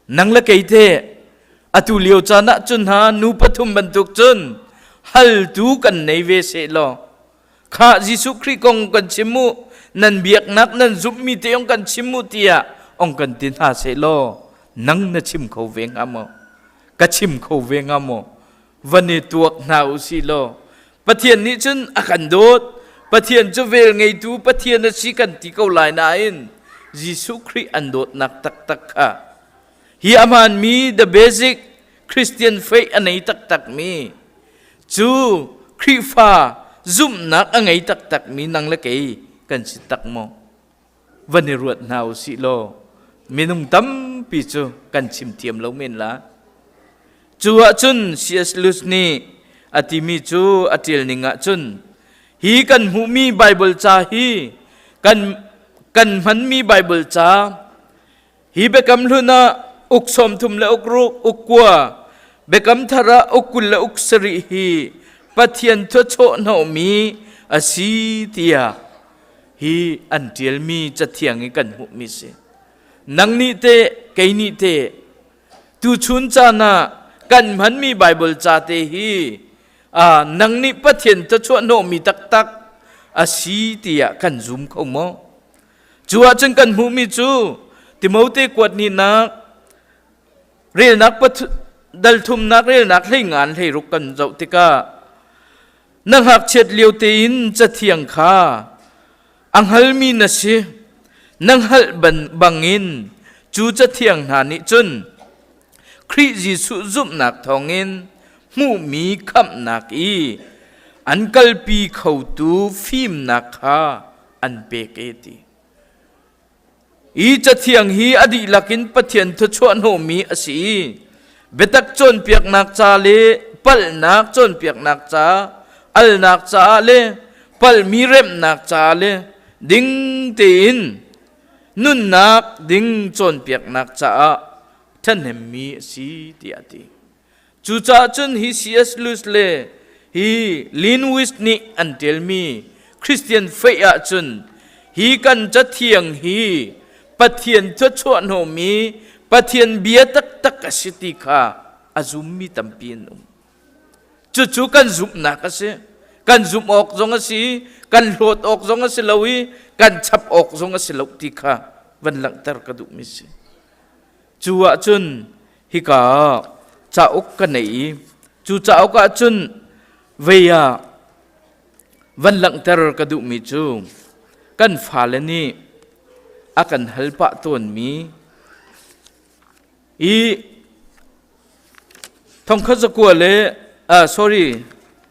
G: nang le kei te atu lio caan ah cun hna nu pathum bantuk cun haltu kan nei ve seh law Khah Jesuh Khrih kong kan chim u, nan biaknak nan zumhmi te ong kan chim u tiah ong kan ti hna seh law nang na chim kho ve hnga maw? Ka chim kho ve hnga maw? Van i tuak hna u sih law Pathian nih cun a kan dawt. Pathian cu vel ngeitu Pathian a si kan ti ko lai nain Jesuh Khrih an dawtnak taktak kha hi a hmaanmi the basic Christian faith a nei taktakmi Cu Khrihfa zumhnak a ngei taktakmi nang le kei kan si tak maw? Van i ruat hna u sih law minung tampi cu kan chim thiam lo men la. Cu ahcun C.S. Lewis nih a timi cu a ṭial ning ahcun hi kan hmuhmi Baibal ca hi kan kan hmanmi Baibal ca Hi biakam hlun ah uk 30 le uk ruk, uk kua, biakam thar ah uk 20 le uk sarih hi Pathian thuachawh hnawhmi a si tiah hi an ṭialmi cathiang i kan hmuhmi si. Nang nih teh, kei nih teh, tuchun caan ah kan hmanmi Baibal ca te hi nang nih Pathian thuachuah hnawhmi taktak a si tiah kan zum kho maw? Cu ahcun kan hmuhmi cu Timote kuat hnihnak Relnak dal thumnak relnak hlei ngan hlei ruk kan zoh tikah na ngakchiat lio tein cathiang kha a hngalmi na si na hngalh bangin cu cathiang hna nih cun Khrih Jesuh zumhnak thawngin hmuhmi khamhnak i an kalpi khotu fimnak kha an pek e ti. Hi cathiang hi a dihlak in Pathian thluachuah hnawhmi a si i biatak cawnpiaknak ca le palhnak cawnpiaknak ca, alnak caah le palhmi remhnak caah le ding tein nunnak ding cawnpiaknak caah ṭhahnemmi a si tiah a ti. Cucaah cun hi C.S. Lewis le hi Lin Wis nih an ṭialmi Christian faith ahcun hi kan cathiang hi Pathian thluachuah hnawhmi Pathian bia taktak a si ti kha a zummi tampi an um. Cucu kan zumhnak a si. Kan zumh awk zong a si, kan hlawt awk zong a si lo i kan chap awk zong a si lo ti kha van langhter ka duhmi si. Cu ahcun hika ah cauk ka nei i cu cauk ah cun vei ah van langhter ka duhmi cu kan fale nih a kan hal pah tawnmi i thongkhat zakua le sorry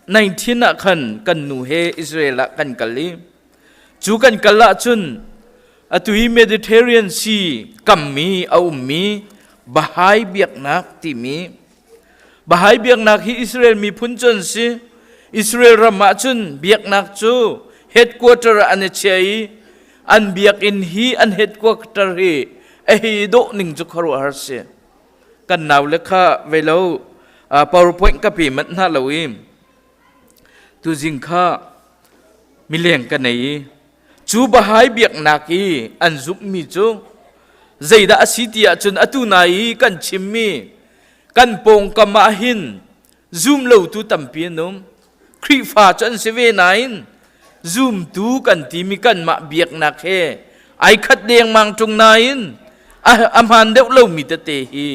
G: 19 ah khan kan nu he Israel ah kan kal i Cu kan kal ahcun atu hi Mediterranean Sea kammi a ummi Bahai biaknak timi Bahai biaknak hi Israel miphun cu an si. Israel ram ahcun biaknak cu headquarter ah an i chia i an biakinn hi an headquarter hi a hei dawh ning cu khuaruahhar si. Kan nau le kha vei lo PowerPoint ka pe manh hna lo i tuzing kha mileng ka nei i cu Bahai biaknak i an zumhmi cu zeidah a si ti ahcun atu nai i kan chimmi kan pawngkam ah hin zum lotu tampi an um Khrihfa cu an si ve nain zumtu kan timi kanmah biaknak he ai khat dengmang ṭung nain a hmaan deuh lomi tete hi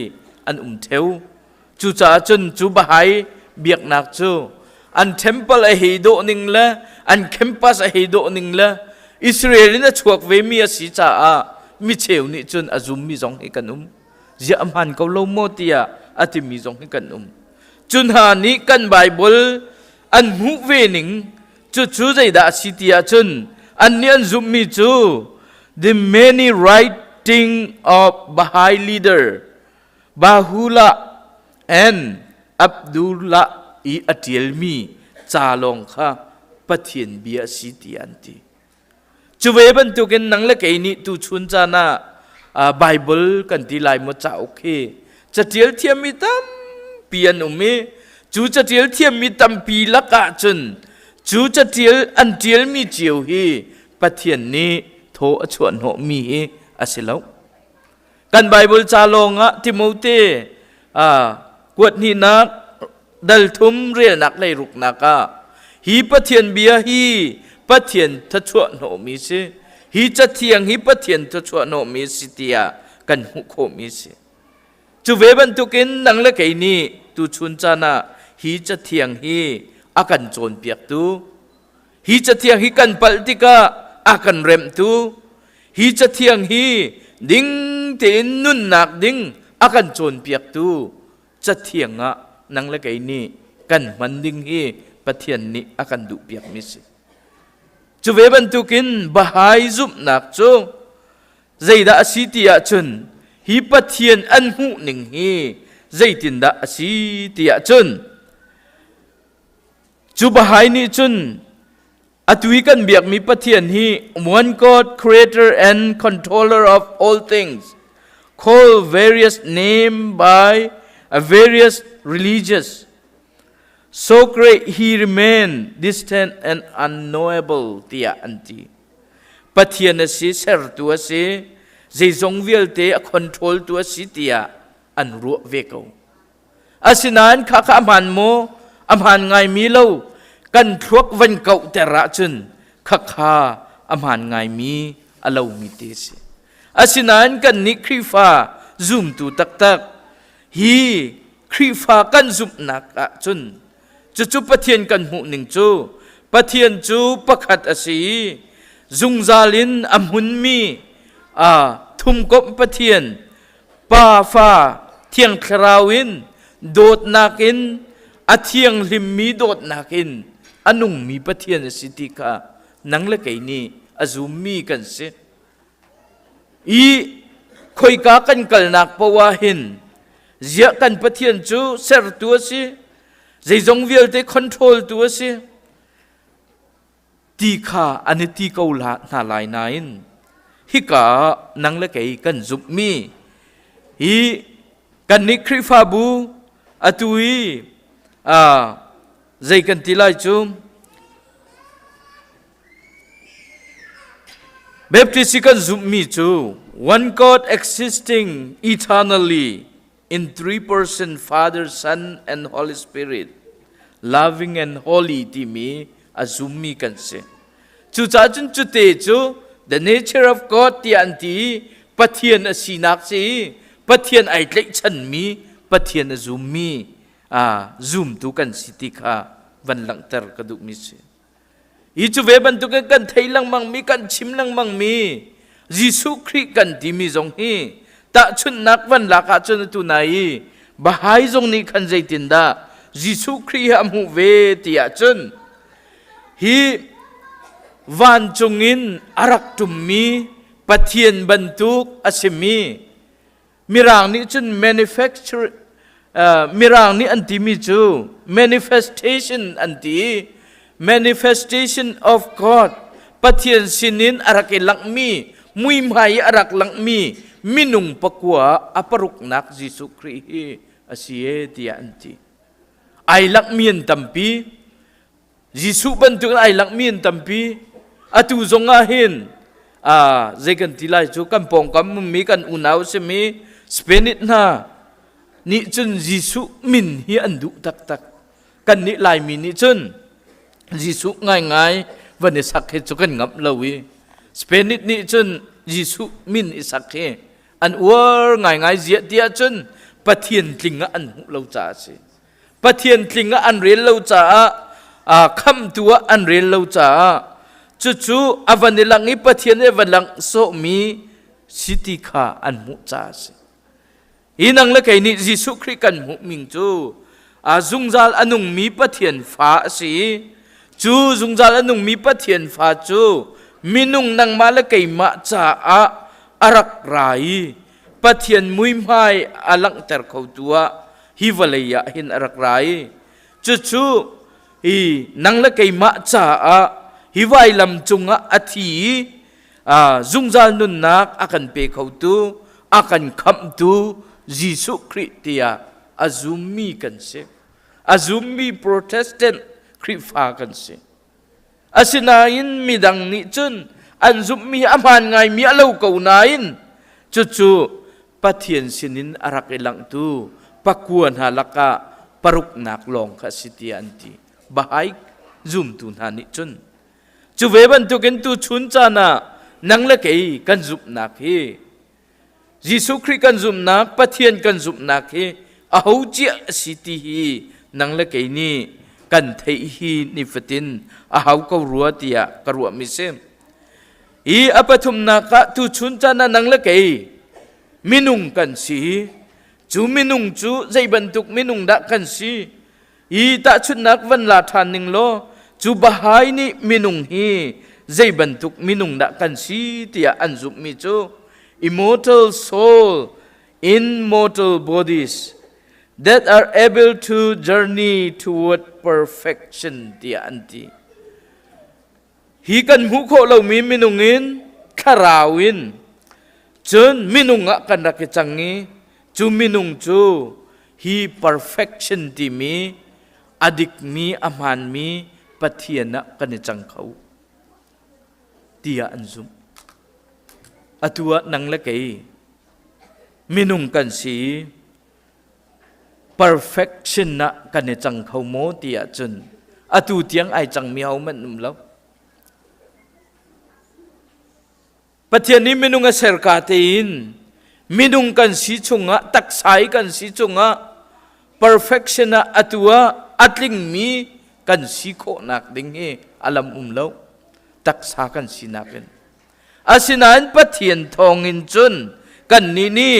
G: an um ṭheu Cucaah cun cu Bahai biaknak cu an temple a hei dawh ning le an campus a hei dawh ning le Israel in a chuak vemi a si caah micheu nih cun a zummi zong hi kan um. Ziah a hmaan ko lo maw tiah a timi zong hi kan um. Cu hna nih kan Bible an hmuh ve ning cucu zeidah a si ti ahcun annih an zumhmi cu the many writing of Bahai leader Bahullah and Abdullah i a ṭialmi ca lawng kha Pathian bia a si ti an ti. Cu ve bantukin nang le kei nih tuchun caan ah Bible kan ti lai maw cauk hi caṭial thiammi tampi an um i cu caṭial thiammi tampi lakah cun cu caṭial an ṭialmi cio hi Pathian nih thaw a chuah hnawhmi hi a si lo. Kan Bible ca lawngah Timote kuat hnihnak dal thum relnak leiruknak ah hi Pathian bia hi Pathian thachuah hnawhmi si hi cathiang hi Pathian thachuah hnawhmi si tiah kan hmuh khawhmi si. Cu ve bantukin nang le kei nih tuchun caan ah hi cathiang hi a kan cawnpiaktu hi cathiang hi kan palh tikah a kan remhtu Hi cathiang hi ding tein nunnak ding a kan cawnpiaktu cathiang ah nang le kei nih kan hman ding hi Pathian nih a kan duhpiakmi si. Cu ve bantukin Bahai zumhnak cu zeidah a si ti ahcun hi Pathian an hmuh ning hi zeitindah a si ti ahcun cu Bahai nih cun Atu i kan biakmi Pathian hi one God, creator and controller of all things, called various name by a various religious. So great he remain distant and unknowable tiah an ti. Pathian a si, sertu a si, zeizong vialte a control tu a si tiah an ruah ve ko. Asinain kha kha a hmaan maw? A hmaan ngaimi lo. Kan thluak van kauhter ahcun khakha a hmaan ngaimi a lomi te si. Asinain kannih Khrihfa zumtu taktak. Hi Khrihfa kan zumhnak ah cun cucu Pathian kan hmuh ning cu Pathian cu pakhat a si i zungzal in a hmunmi a thumkomh Pathian Pa Fa Thiang Thlarau in dawtnak in a thianghlimmi dawtnak in a nungmi Pathian a si ti kha nang le kei nih a zummi kan si. I khoika kan kalnak poah hin ziah kan Pathian cu sertu a si, zeizong vialte control tu a si ti kha an i ti ko hna lai nain hika ah nang le kei kan zumhmi hi kannih Khrihfabu atu i zei kan ti lai cu Baptist i kan zumhmi cu one God existing eternally in three person Father, Son and Holy Spirit, loving and holy timi a zummi kan si. Cucaah cun cute cu the nature of God tiah an ti i Pathian a sinak si i Pathian ai tlaihchanmi, Pathian a zummi, zumtu kan si ti kha van langhter ka duhmi si. Hi cu ve bantukin kan thei lengmangmi, kan chim lengmangmi Jesuh Khrih kan timi zong hi tahchunhnak van lak ahcun atu nai i Bahai zong nih khan zeitindah Jesuh Khrih hi a hmuh ve ti ahcun hi vancung in a rak ṭummi Pathian bantuk a simi Mirang nih cun manufacture Mirang nih an timi cu manifestation an ti. Manifestation of God Pathian sinin a rak i langhmi muihmai i a rak langhmi minung pakua a paruknak Jesuh Khrih hi a si e tiah an ti. Ai langhmi an tampi. Jesuh bantukin ai langhmi an tampi. Atu zong ah hin zei kan ti lai cu kan pawngkam ummi kan unau simi Spanish hna nih cun Jesuh min hi an duh taktak. Kan nih Laimi nih cun Jesuh ngaingai van i sak hi cu kan ngamh lo i Spanish nih cun Jesuh min i sak hi an uar ngaingai ziah tiah cun Pathian tling ah an hmuh lo caah a si. Pathian tling ah an rel lo caah khamhtu ah an rel lo caah cucu a van i lang i Pathian i va langh sawhmi si ti kha an hmuh caah a si. Hi nang le kei nih Jesuh Khrih kan hmuh ming cu a zungzal a nungmi Pathian fa a si i cu zungzal a nungmi Pathian fa cu minung nangmah le keimah caah a rak ra i Pathian muihmai a langhter khotu ah hi vawlei ah hin a rak ra i cucu hi nang le keimah caah hi vailam cungah a thi i zungzal nunnak a kan pe khotu a kan khamhtu Jesuh Khrih tiah a zummi kan si a zummi Protestant Khrihfa kan si Asinain midang nih cun an zumhmi a hmaan ngaimi a lo ko nain cucu Pathian sinin a rak i langhtu pakua hna lakah paruknak lawng kha a si tiah an ti. Bahai zumtu hna nih cun cu ve bantukin tuchun caan ah nang le kei kan zumhnak hi Jesuh Khrih kan zumhnak, Pathian kan zumhnak hi aho cia a si ti hi nang le kei nih kan theih hi nifatin a hau ko rua tiah ka ruahmi si. Hi a pathumnak ah tuchun caan ah nang le kei minung kan si. Cu minung cu zei bantuk minung dah kan si? Hi tahchunhnak van la ṭhan ning law cu Bahai nih minung hi zei bantuk minung dah kan si tiah an zumhmi cu immortal soul in mortal bodies that are able to journey toward perfection tiah an ti. Hi kan hmuh khawh lomi minung in thlarau in cun minung ah kan rak i cang i cu minung cu hi perfection timi a dikmi a hmaanmi Pathian ah kan i cang kho tiah an zumh. Atu ah nang le kei minung kan si i perfection ah kan i cang kho maw ti ahcun atu tiang ai cangmi hohmanh um lo. Pathian nih minung a serka tein Minung kan si chungah taksa i kan si chungah perfection ah atu ah a tlingmi kan si khawhnak ding hi a lam um lo. Taksa kan sinak in. Asinain Pathian thawngin cun kannih nih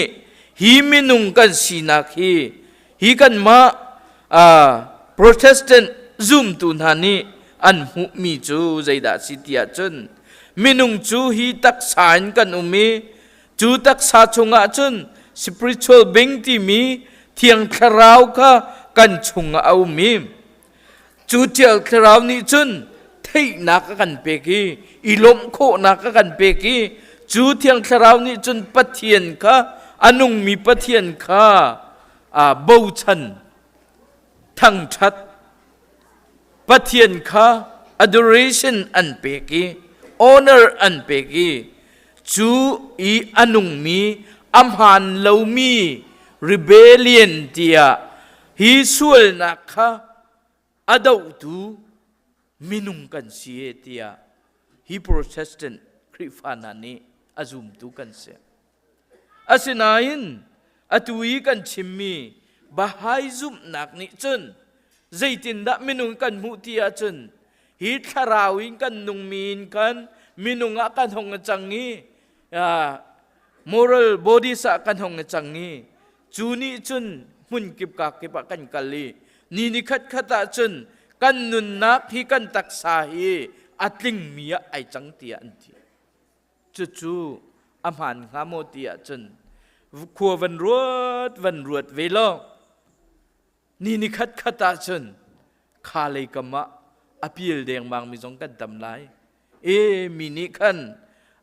G: hi minung kan sinak hi hi kanmah Protestant zumtu hna nih an hmuhmi cu zeidah a si ti ahcun minung cu hi taksa in kan um i cu taksa chungah cun spiritual being timi Thiang Thlarau kha kan chungah a um i Cu Thiang Thlarau nih cun theihnak a kan pek i i lawmh khawhnak a kan pek i cu Thiang Thlarau nih cun Pathian kha a nungmi Pathian kha aa bochan thangṭhat Pathian kha adoration an pek i honor an pek i cu i a nungmi a hmaan lomi rebellion tiah hi sualnak kha a dohtu minung kan si e tiah hi Protestant Khrihfa hna nih a zumtu kan si. Asinain atu i kan chimmi Bahai zumhnak nih cun zeitindah minung kan hmuh ti ahcun hi thlarau in kan nungmi in khan minung ah kan hong cang i moral bodies ah kan hong cang i Cu nih cun hmun kip ka kip ah kan kal i ni ni khat khat ah cun kan nunnak hi kan taksa hi a tlingmi ah ai cang tiah an ti. Cucu a hmaan hnga maw ti ahcun khua van ruat van ruat ve law ni ni khat khat ah cun kha lei kam ah a pial dengmang mi zong kan tam lai. E mi nih khan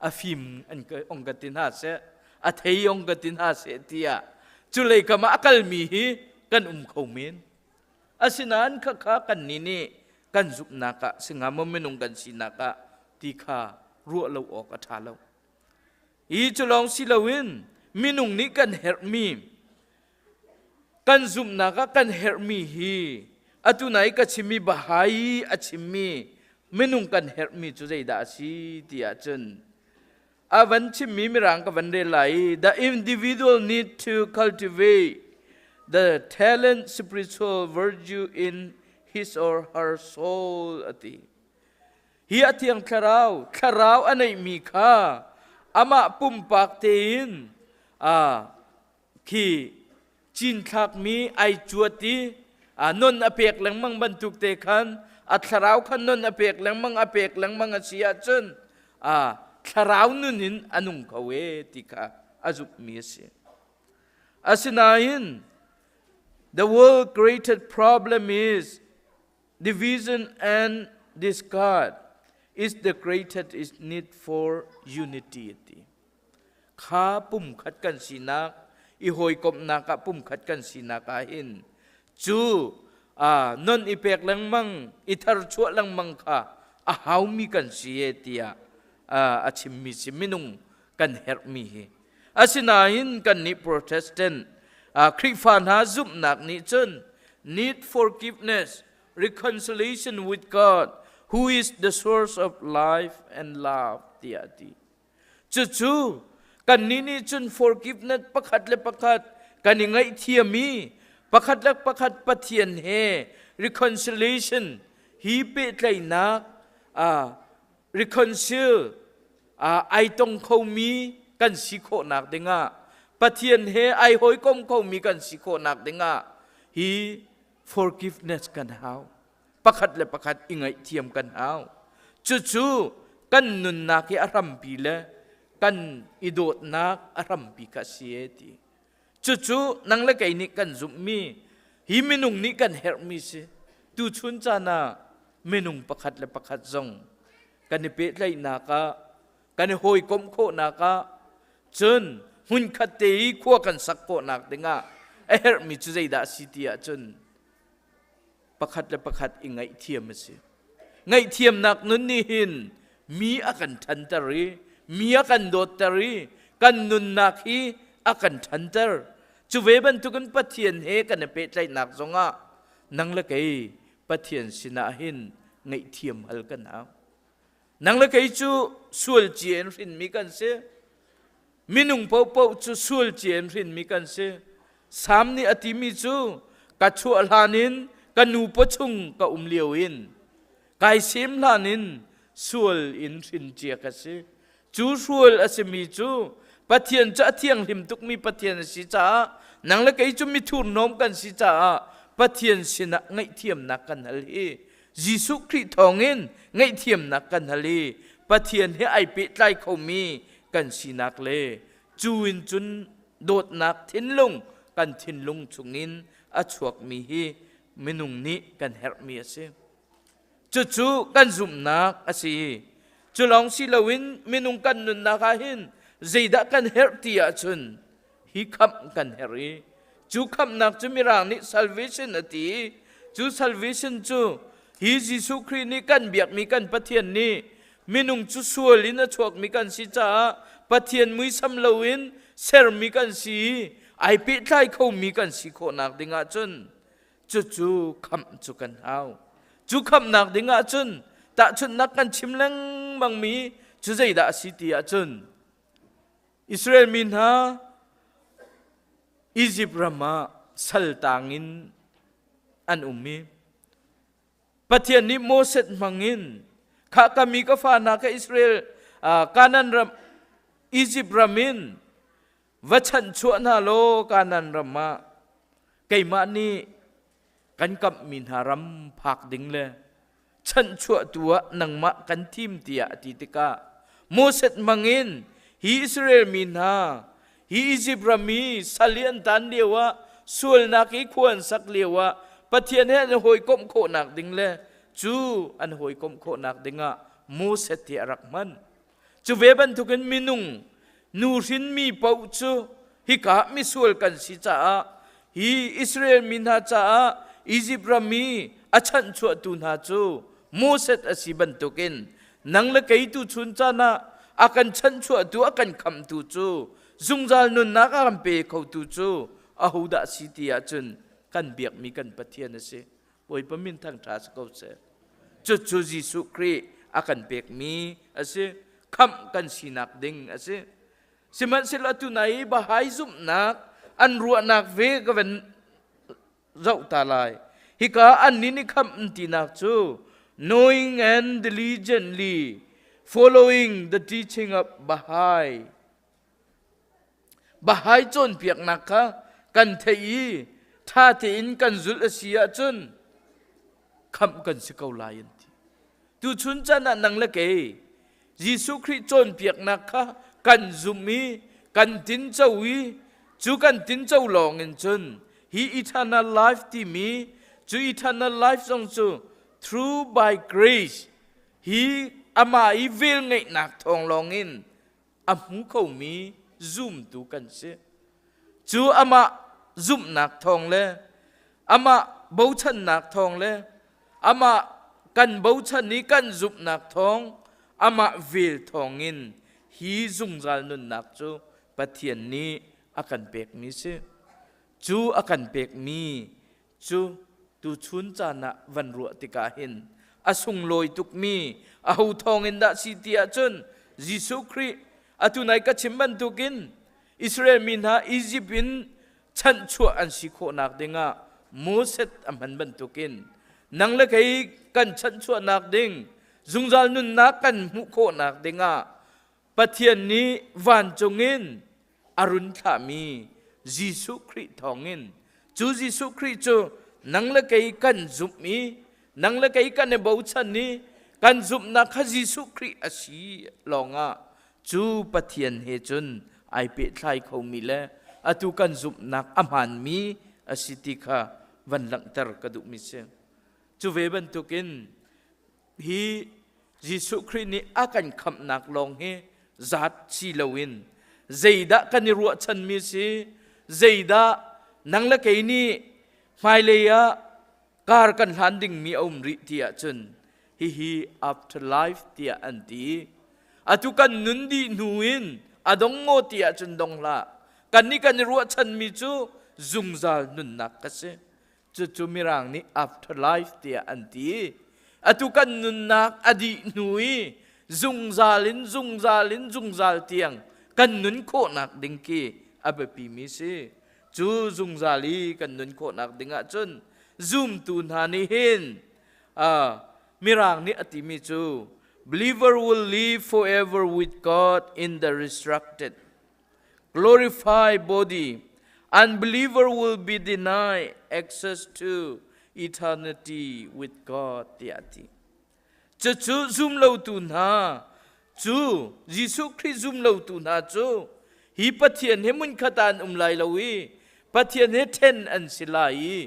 G: a fim an ong ka ti hna seh a thei ong ka ti hna seh tiah cu lei kam ah a kalmi hi kan um kho men asinain khakha kan nih nih kan zumhnak ah singa maw minung kan sinak ah ti kha ruah lo awk a ṭha lo hi cu lawng si loin minung nih kan herhmi Kan zumhnak ah kan herhmi hi atu nai ka chimmi Bahai a chimmi minung kan herhmi cu zeidah a si ti ahcun a van chimmi mirang ka van rel lai i the individual need to cultivate the talent spiritual virtue in his or her soul a ti. Hi a thiang thlarau, thlarau a neihmi kha amah pumpak tein a khi cinthlakmi ai cuat i non a pek lengmang bantuk te khan a thlarau khan non a pek lengmang a pek lengmang a si ahcun thlarau nun in a nung kho e ti kha a zumhmi a si. Asinain the world greatest problem is division and discard is the greatest need for unity ti. Kha pumkhat kan sinak i hawikomhnak ah pumkhat kan sinak ah hin cu non i pek lengmang i tharchuah lengmang kha a haumi kan si e tiah a chimmi si minung kan herhmi hi asinain kannih Protestant Khrihfa hna zumhnak nih cun need forgiveness reconciliation with God who is the source of life and love tiah a ti Cucu kannih nih cun forgiveness pakhat le pakhat kan i ngaihthiam i pakhat le pakhat Pathian he reconciliation hi pehtlaihnak reconcile ai tong khomi kan si khawhnak dingah Pathian he ai hawikom khomi kan si khawhnak dingah hi forgiveness kan hau. Pakhat le pakhat i ngaihthiam kan hau. Cucu kan nunnak hi a hrampi le kan i dawtnak a hrampi kha a si e ti. Cucu nang le kei nih kan zumhmi hi minung nih kan herhmi si. Tuchun caan ah minung pakhat le pakhat zong kan i pehtlaihnak ah kan i hawikomh khawhnak ah cun hmunkhat te i khua kan sak khawhnak dingah a herhmi cu zeidah a si ti ahcun pakhat le pakhat i ngaihthiam a si. Ngaihthiamnak nun nih hin mi a kan ṭhanter i mi a kan dawtter i kan nunnak hi a kan ṭhanter. Cu ve bantukin Pathian he kan i pehtlaihnak zongah nang le kei Pathian sinah hin ngaihthiam hal kan hau. Nang le kei cu sual cia in hrinmi kan si. Minung paohpaoh cu sual cia in hrinmi kan si. Sam nih a timi cu ka chuah hlan in ka nu pawchung ka um lio in kai sem hlan in sual in hrin cia ka si. Cu hrual a simi cu Pathian cu a thianghlim tukmi Pathian a si caah nang le kei cu mithurhnawm kan si caah Pathian sinah ngaihthiamnak kan hal hi Jesuh Khrih thawngin ngaihthiamnak kan hal i Pathian he ai pehtlai khomi kan sinak le cu in cun dawtnak thinlung kan thinlung chungin a chuakmi hi minung nih kan herhmi a si. Cucu kan zumhnak a si. Cu lawng si loin minung kan nunnak ah hin zeidah kan herh ti ahcun hi khamh kan herh i cu khamhnak cu Mirang nih salvation a ti i cu salvation cu hi Jesuh Khrih nih kan biakmi kan Pathian nih minung cu sual in a chuakmi kan si caah Pathian muisam loin sermi kan si i ai pehtlai khomi kan si khawhnak ding ahcun Cucu khamh cu kan hau. Cu khamhnak ding ahcun tahchunhnak kan chim lengmangmi cu zeidah a si ti ahcun Israel mi hna Izipt ram ah sal tang in an um i Pathian nih Moses hmangin kha ka mi ka fa hna kha Israel Kanan ram Izipt ram in Va chanhchuah hna law Kanaan ram ah keimah nih kan kamhmi hna ram phak ding le chanhchuahtu ah nangmah kan thim tiah a ti tikah Moses hmangin hi Israel mi hna hi Izipt ram i sal i an tan lio ah sualnak i khua an sak lio ah Pathian he an hawikomh khawhnak ding le cu an hawikomh khawhnak dingah Moses hi a rak hman. Cu ve bantukin minung nu hrinmi paoh cu hika misual kan si caah hi Israel mi hna caah Izipt ram i a chanhchuahtu hna cu Moses a si bantukin nang le kei tu chun caan ah a kan chanhchuahtu a kan khamhtu cu zungzal nunnak a kan pe khotu cu ahodah si ti ahcun kan biakmi kan Pathian a si. Bawipa min thangṭha si ko seh. Cucu Jesuh Khrih a kan pekmi a si. Khamh kan sinak ding a si. Sihmanhsehlaw tunai i Bahai zumhnak an ruahnak ve ka van zoh ta lai. Hika annih nih khamh an tinak cu knowing and diligently following the teaching of Bahai. Bahai cawnpiaknak kha kan theih i ṭha tein kan zulh a si ahcun khamh kan si ko lai an ti. Tuchun caan ah nang le kei Jesuh Khrih cawnpiaknak kha kan zumh i kan tinco i cu kan tinco lawng in cun hi eternal life timi cu eternal life zong cu through by grace hi amah i velngeihnak thawng lawng in a hmu khomi zumtu kan si. Cu amah zumhnak thawng le amah bochannak thawng le amah kan bochan i kan zumhnak thawng amah vel thawngin hi zungzal nunnak cu Pathian nih a kan pekmi si. Cu a kan pekmi cu tuchun caan ah van ruah tikah hin a sunglawi tukmi aho thawngin dah si ti ahcun Jesuh Khrih atu nai ka chim bantukin Israel mi hna Izipt in chanhchuah an si khawhnak dingah Moses a hman bantukin nang le kei kan chanhchuahnak ding zungzal nunnak kan hmuh khawhnak dingah Pathian nih vancung in a run thlahmi Jesuh Khrih thawngin cu Jesuh Khrih cu nang le kei kan zumh i nang le kei kan i bochan i kan zumhnak kha Jesuh Khrih a si lawngah cu Pathian he cun ai pehtlai khomi le atu kan zumhnak a hmaanmi a si ti kha van langhter ka duhmi si. Cu ve bantukin hi Jesuh Khrih nih a kan khamhnak lawng hi zat si loin zeidah kan i ruahchanmi si zeidah nang le kei nih hmailei ah kar kan hlan dingmi a um rih ti ahcun hihi afterlife tiah an ti atu kan nun dih hnu in a dong maw ti ahcun dong hlah kan nih kan i ruahchanmi cu zungzal nunnak ka si Cucu Mirang nih afterlife tiah an ti. Atu kan nunnak a dih hnu i zungzal in zungzal in zungzal tiang Kan nun khawhnak ding khi a biapi mi si. Cu zungzal i kan nun khawhnak ding ahcun zumtu hna nih hin Mirang nih a timi cu believer will live forever with God in the resurrected glorified body unbeliever will be denied access to eternity with God tiah a ti. Cucu zumlotu hna cu Jesuh Khrih zumlotu hna cu hi Pathian he hmunkhat ah an um lai lo i Pathian he ṭhen an si lai i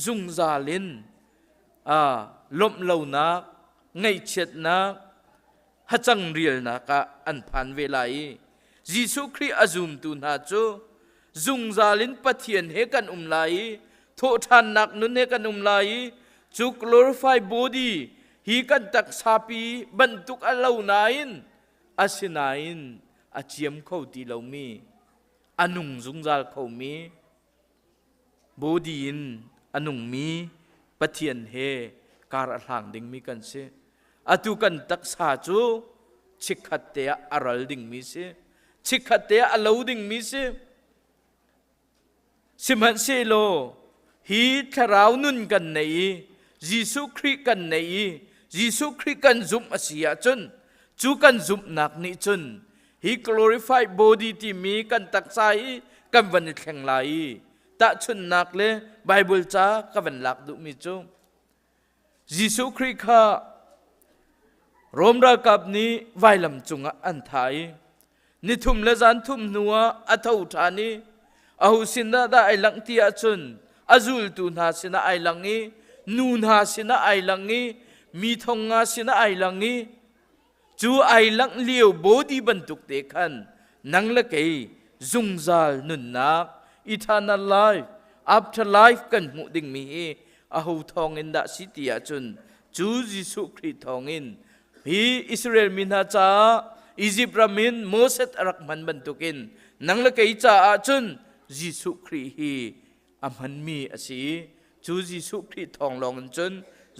G: zungzal in lawmh lonak, ngaihchiatnak, hacang rialnak ah an phan ve lai i Jesuh Khrih a zumtu hna cu zungzal in Pathian he kan um lai i thawhṭhannak nun he kan um lai i cu glorified body hi kan taksapi bantuk a lo nain asinain a ciam kho ti lomi a nung zungzal khomi body in a nungmi Pathian he kar a hlang dingmi kan si. Atu kan taksa cu chikkhat te ah a ral dingmi si. Chikkhat te ah a lo dingmi si. Sihmanhsehlaw hi thlarau nun kan nei i Jesuh Khrih kan nei i Jesuh Khrih kan zumh a si ahcun cu kan zumhnak nih cun hi glorified body timi kan taksa hi kan van i thleng lai i tahchunhnak le Bible ca ka van lak duhmi cu Jesuh Khrih kha Rom ralkap nih vailam cungah an thah i nithum le zan thum hnuah a tho ṭhan i aho sinah dah ai langh ti ahcun a zultu hna sinah ai lang i nu hna sinah ai lang i mi thong nga sinah ai lang i cu ai langh lio body bantuk te khan nang le kei zungzal nunnak eternal life after life kan hmuh dingmi hi aho thawngin dah si ti ahcun cu Jesuh Khrih thawngin hi Israel mi hna caah Egypt ram in Moses a rak hman bantukin nang le kei caah cun Jesuh Khrih hi a hmanmi a si i cu Jesuh Khrih thawng lawng in cun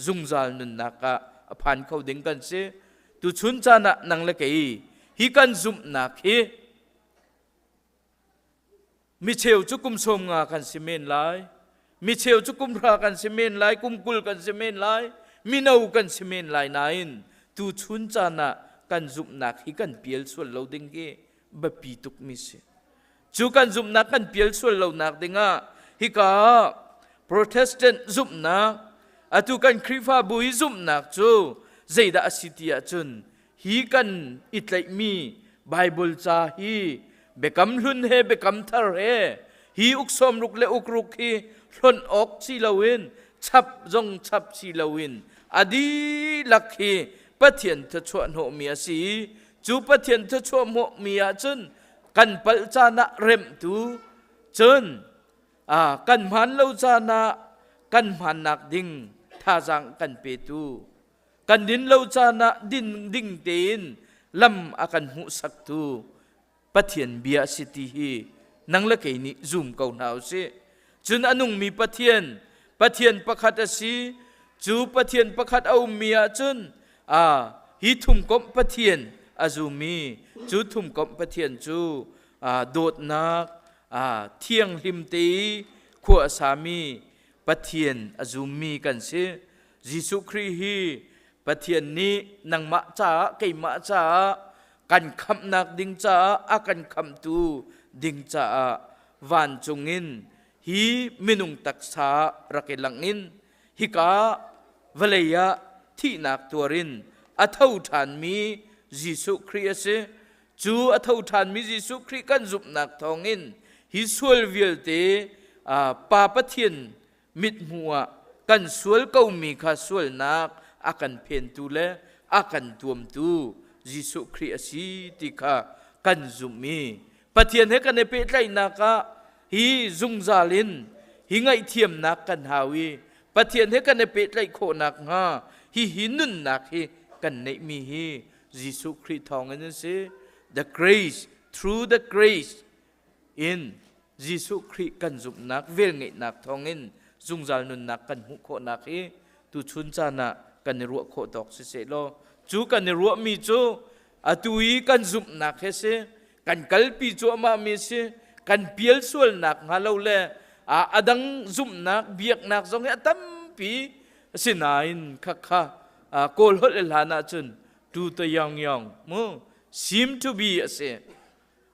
G: zungzal nunnak ah a phan kho ding kan si. Tuchun caan ah nang le kei hi kan zumhnak hi Micheu cu kum 50 kan si men lai. Micheu cu kum 30 kan si men lai, kum 20 kan si men lai, mino kan si men lai nain tuchun caan ah kan zumhnak hi kan pial sual lo ding hi biapi tukmi si. Cu kan zumhnak kan pial sual lonak dingah hika Protestant zumhnak atu kan Khrihfabu hi zumhnak cu zeidah a si ti ahcun hi kan i tlaihmi Bible ca hi biakam hlun he biakam thar he hi uk sawmruk le ukruk hi hlonh awk si loin chap zong chap si loin a dihlak hi Pathian thluachuah hnawhmi a si i cu Pathian thluachuah hnawhmi ahcun kan palh caan ah remhtu cun kan hmaan lo caan ah kan hmaannak ding thazaang kan petu kan din lo caan ah din ding tein lam a kan hmuhsaktu Pathian bia a si ti hi nang le kei nih zum ko hna u sih. Cun a nungmi Pathian, Pathian pakhat a si, cu Pathian pakhat a ummi ahcun a hi thumkomh Pathian a zummi cu thumkomh Pathian cu dawtnak thianghlim te i khua a sami Pathian a zummi kan si. Jesuh Khrih hi Pathian nih nangmah caah keimah caah kan khamhnak ding caah a kan khamhtu ding caah vancung in hi minung taksa rak i langh in hika vawlei ah thihnak tuar in a tho ṭhanmi Jesuh Khrih a si. Cu a tho ṭhanmi Jesuh Khrih kan zumhnak thawngin hi sual vialte Pa Pathian mithmuh ah kan sual komi kha sualnak a kan phentu le a kan tuamtu Jesuh Khrih a si ti kha kan zumh i Pathian he kan i pehtlaihnak ah hi zungzal in hi ngaihthiamnak kan hau i Pathian he kan i pehtlaih khawh nakhnga hihi nunnak hi kan neihmi hi Jesuh Khrih thawngin an si. The grace, through the grace in Jesuh Khrih kan zumhnak velngeihnak thawngin zungzal nunnak kan hmuh khawhnak hi tuchun caan ah kan i ruah khawh tawk si seh law cu kan i ruahmi cu atu i kan zumhnak he si. Kan kalpi cuahmah mi si. Kan pial sualnak hnga lo le a dang zumhnak biaknak zong hi a tampi asinain khakha Kawl holh le hlan ahcun tu ta yong yong mu seem to be a si.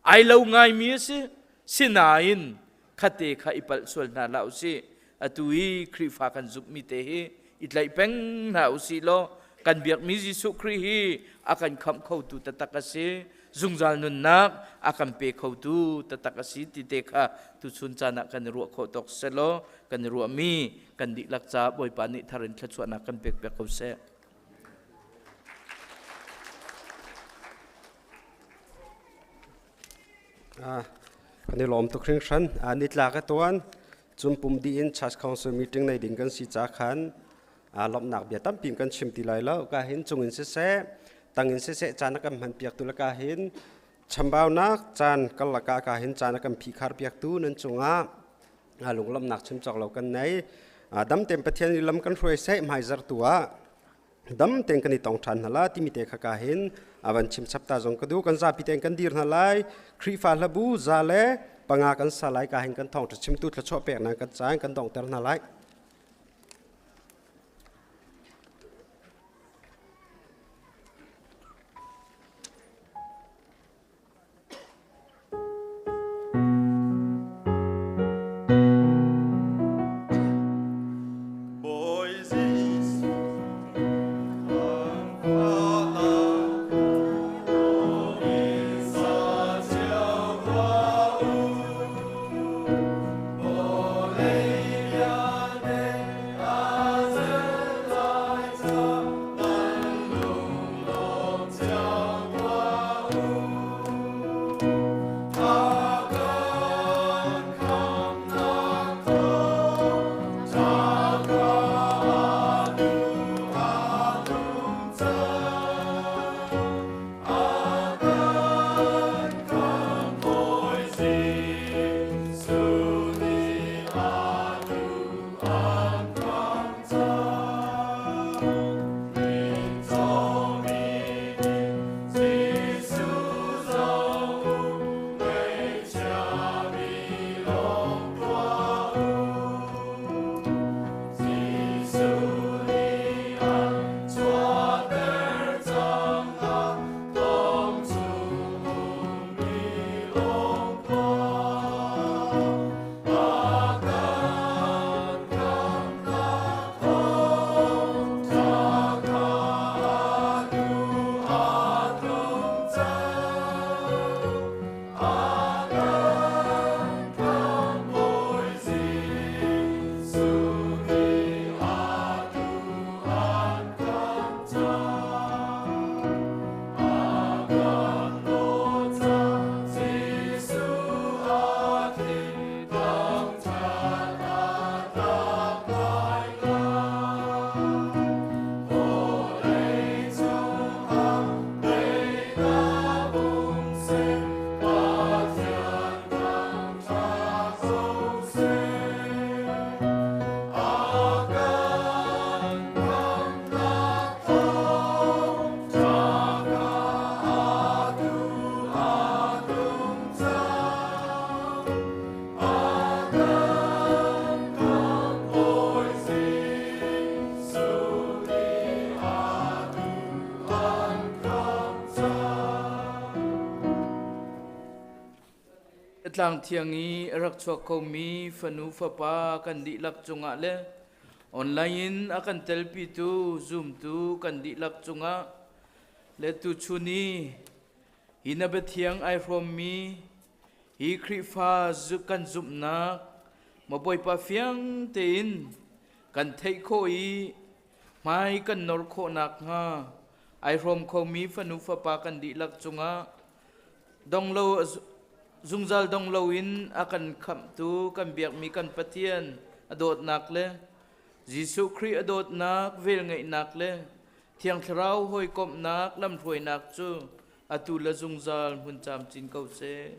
G: Ai lo ngaimi a si. Sinain khate kha i palh sual hna hlah usih. Atu i Khrihfa kan zumhmi te hi i tlaih peng hna usih law kan biakmi Jesuh Khrih hi a kan khamh khotu taktak a si. Zungzal nunnak a kan pe khotu taktak a si ti te kha tuchun caan ah kan i ruah khawh tawk selaw kan i ruahmi kan dihlak ca Bawipa nih thar in thluachuahnak kan pek piak ko seh.
A: Kan i lawm tuk hringhran. Nitlak a tuan. Cun pum dih in Church Council meeting nei ding kan si ca khan lawmhnak bia tampi kan chim ti lai lo. Ka hin cung in siseh, tang in siseh caan a kan hman piak tu le ka hin chambaunak caan karlak ah ka hin caan a kan phihkhar piak tu nan cungah lunglawmhnak chim cawk lo kan nei. Dam tein Pathian i lam kan hruai seh hmaizarh tu ah dam tein kan i tong ṭhan hna la timi te kha ka hin a van chim chap ta zong ka duh. Kan zapi tein kan dir hna lai. Khrihfa hlabu za le panga kan sa lai. Ka hin kan thawngṭha chimtu thluachuah peknak kan caan kan donghter hna lai.
G: Tlang thiang i a rak chuak khomi fanu fapa kan dihlak cungah le online in a kan telpitu zumtu kan dihlak cungah le tuchun i hi na biathiang ai hrawmmi hi Khrihfa kan zumhnak maw Bawipa fiang tein kan theih khawh i hmai kan nor khawh nakhnga ai hrawm khomi fanu fapa kan dihlak cungah donglo zungzal dong loin a kan khamhtu kan biakmi kan Pathian a dawtnak le Jesuh Khrih a dawtnak velngeihnak le Thiang Thlarau hawikomhnak lamhruainak cu atu le zungzal hmun camcin ko seh.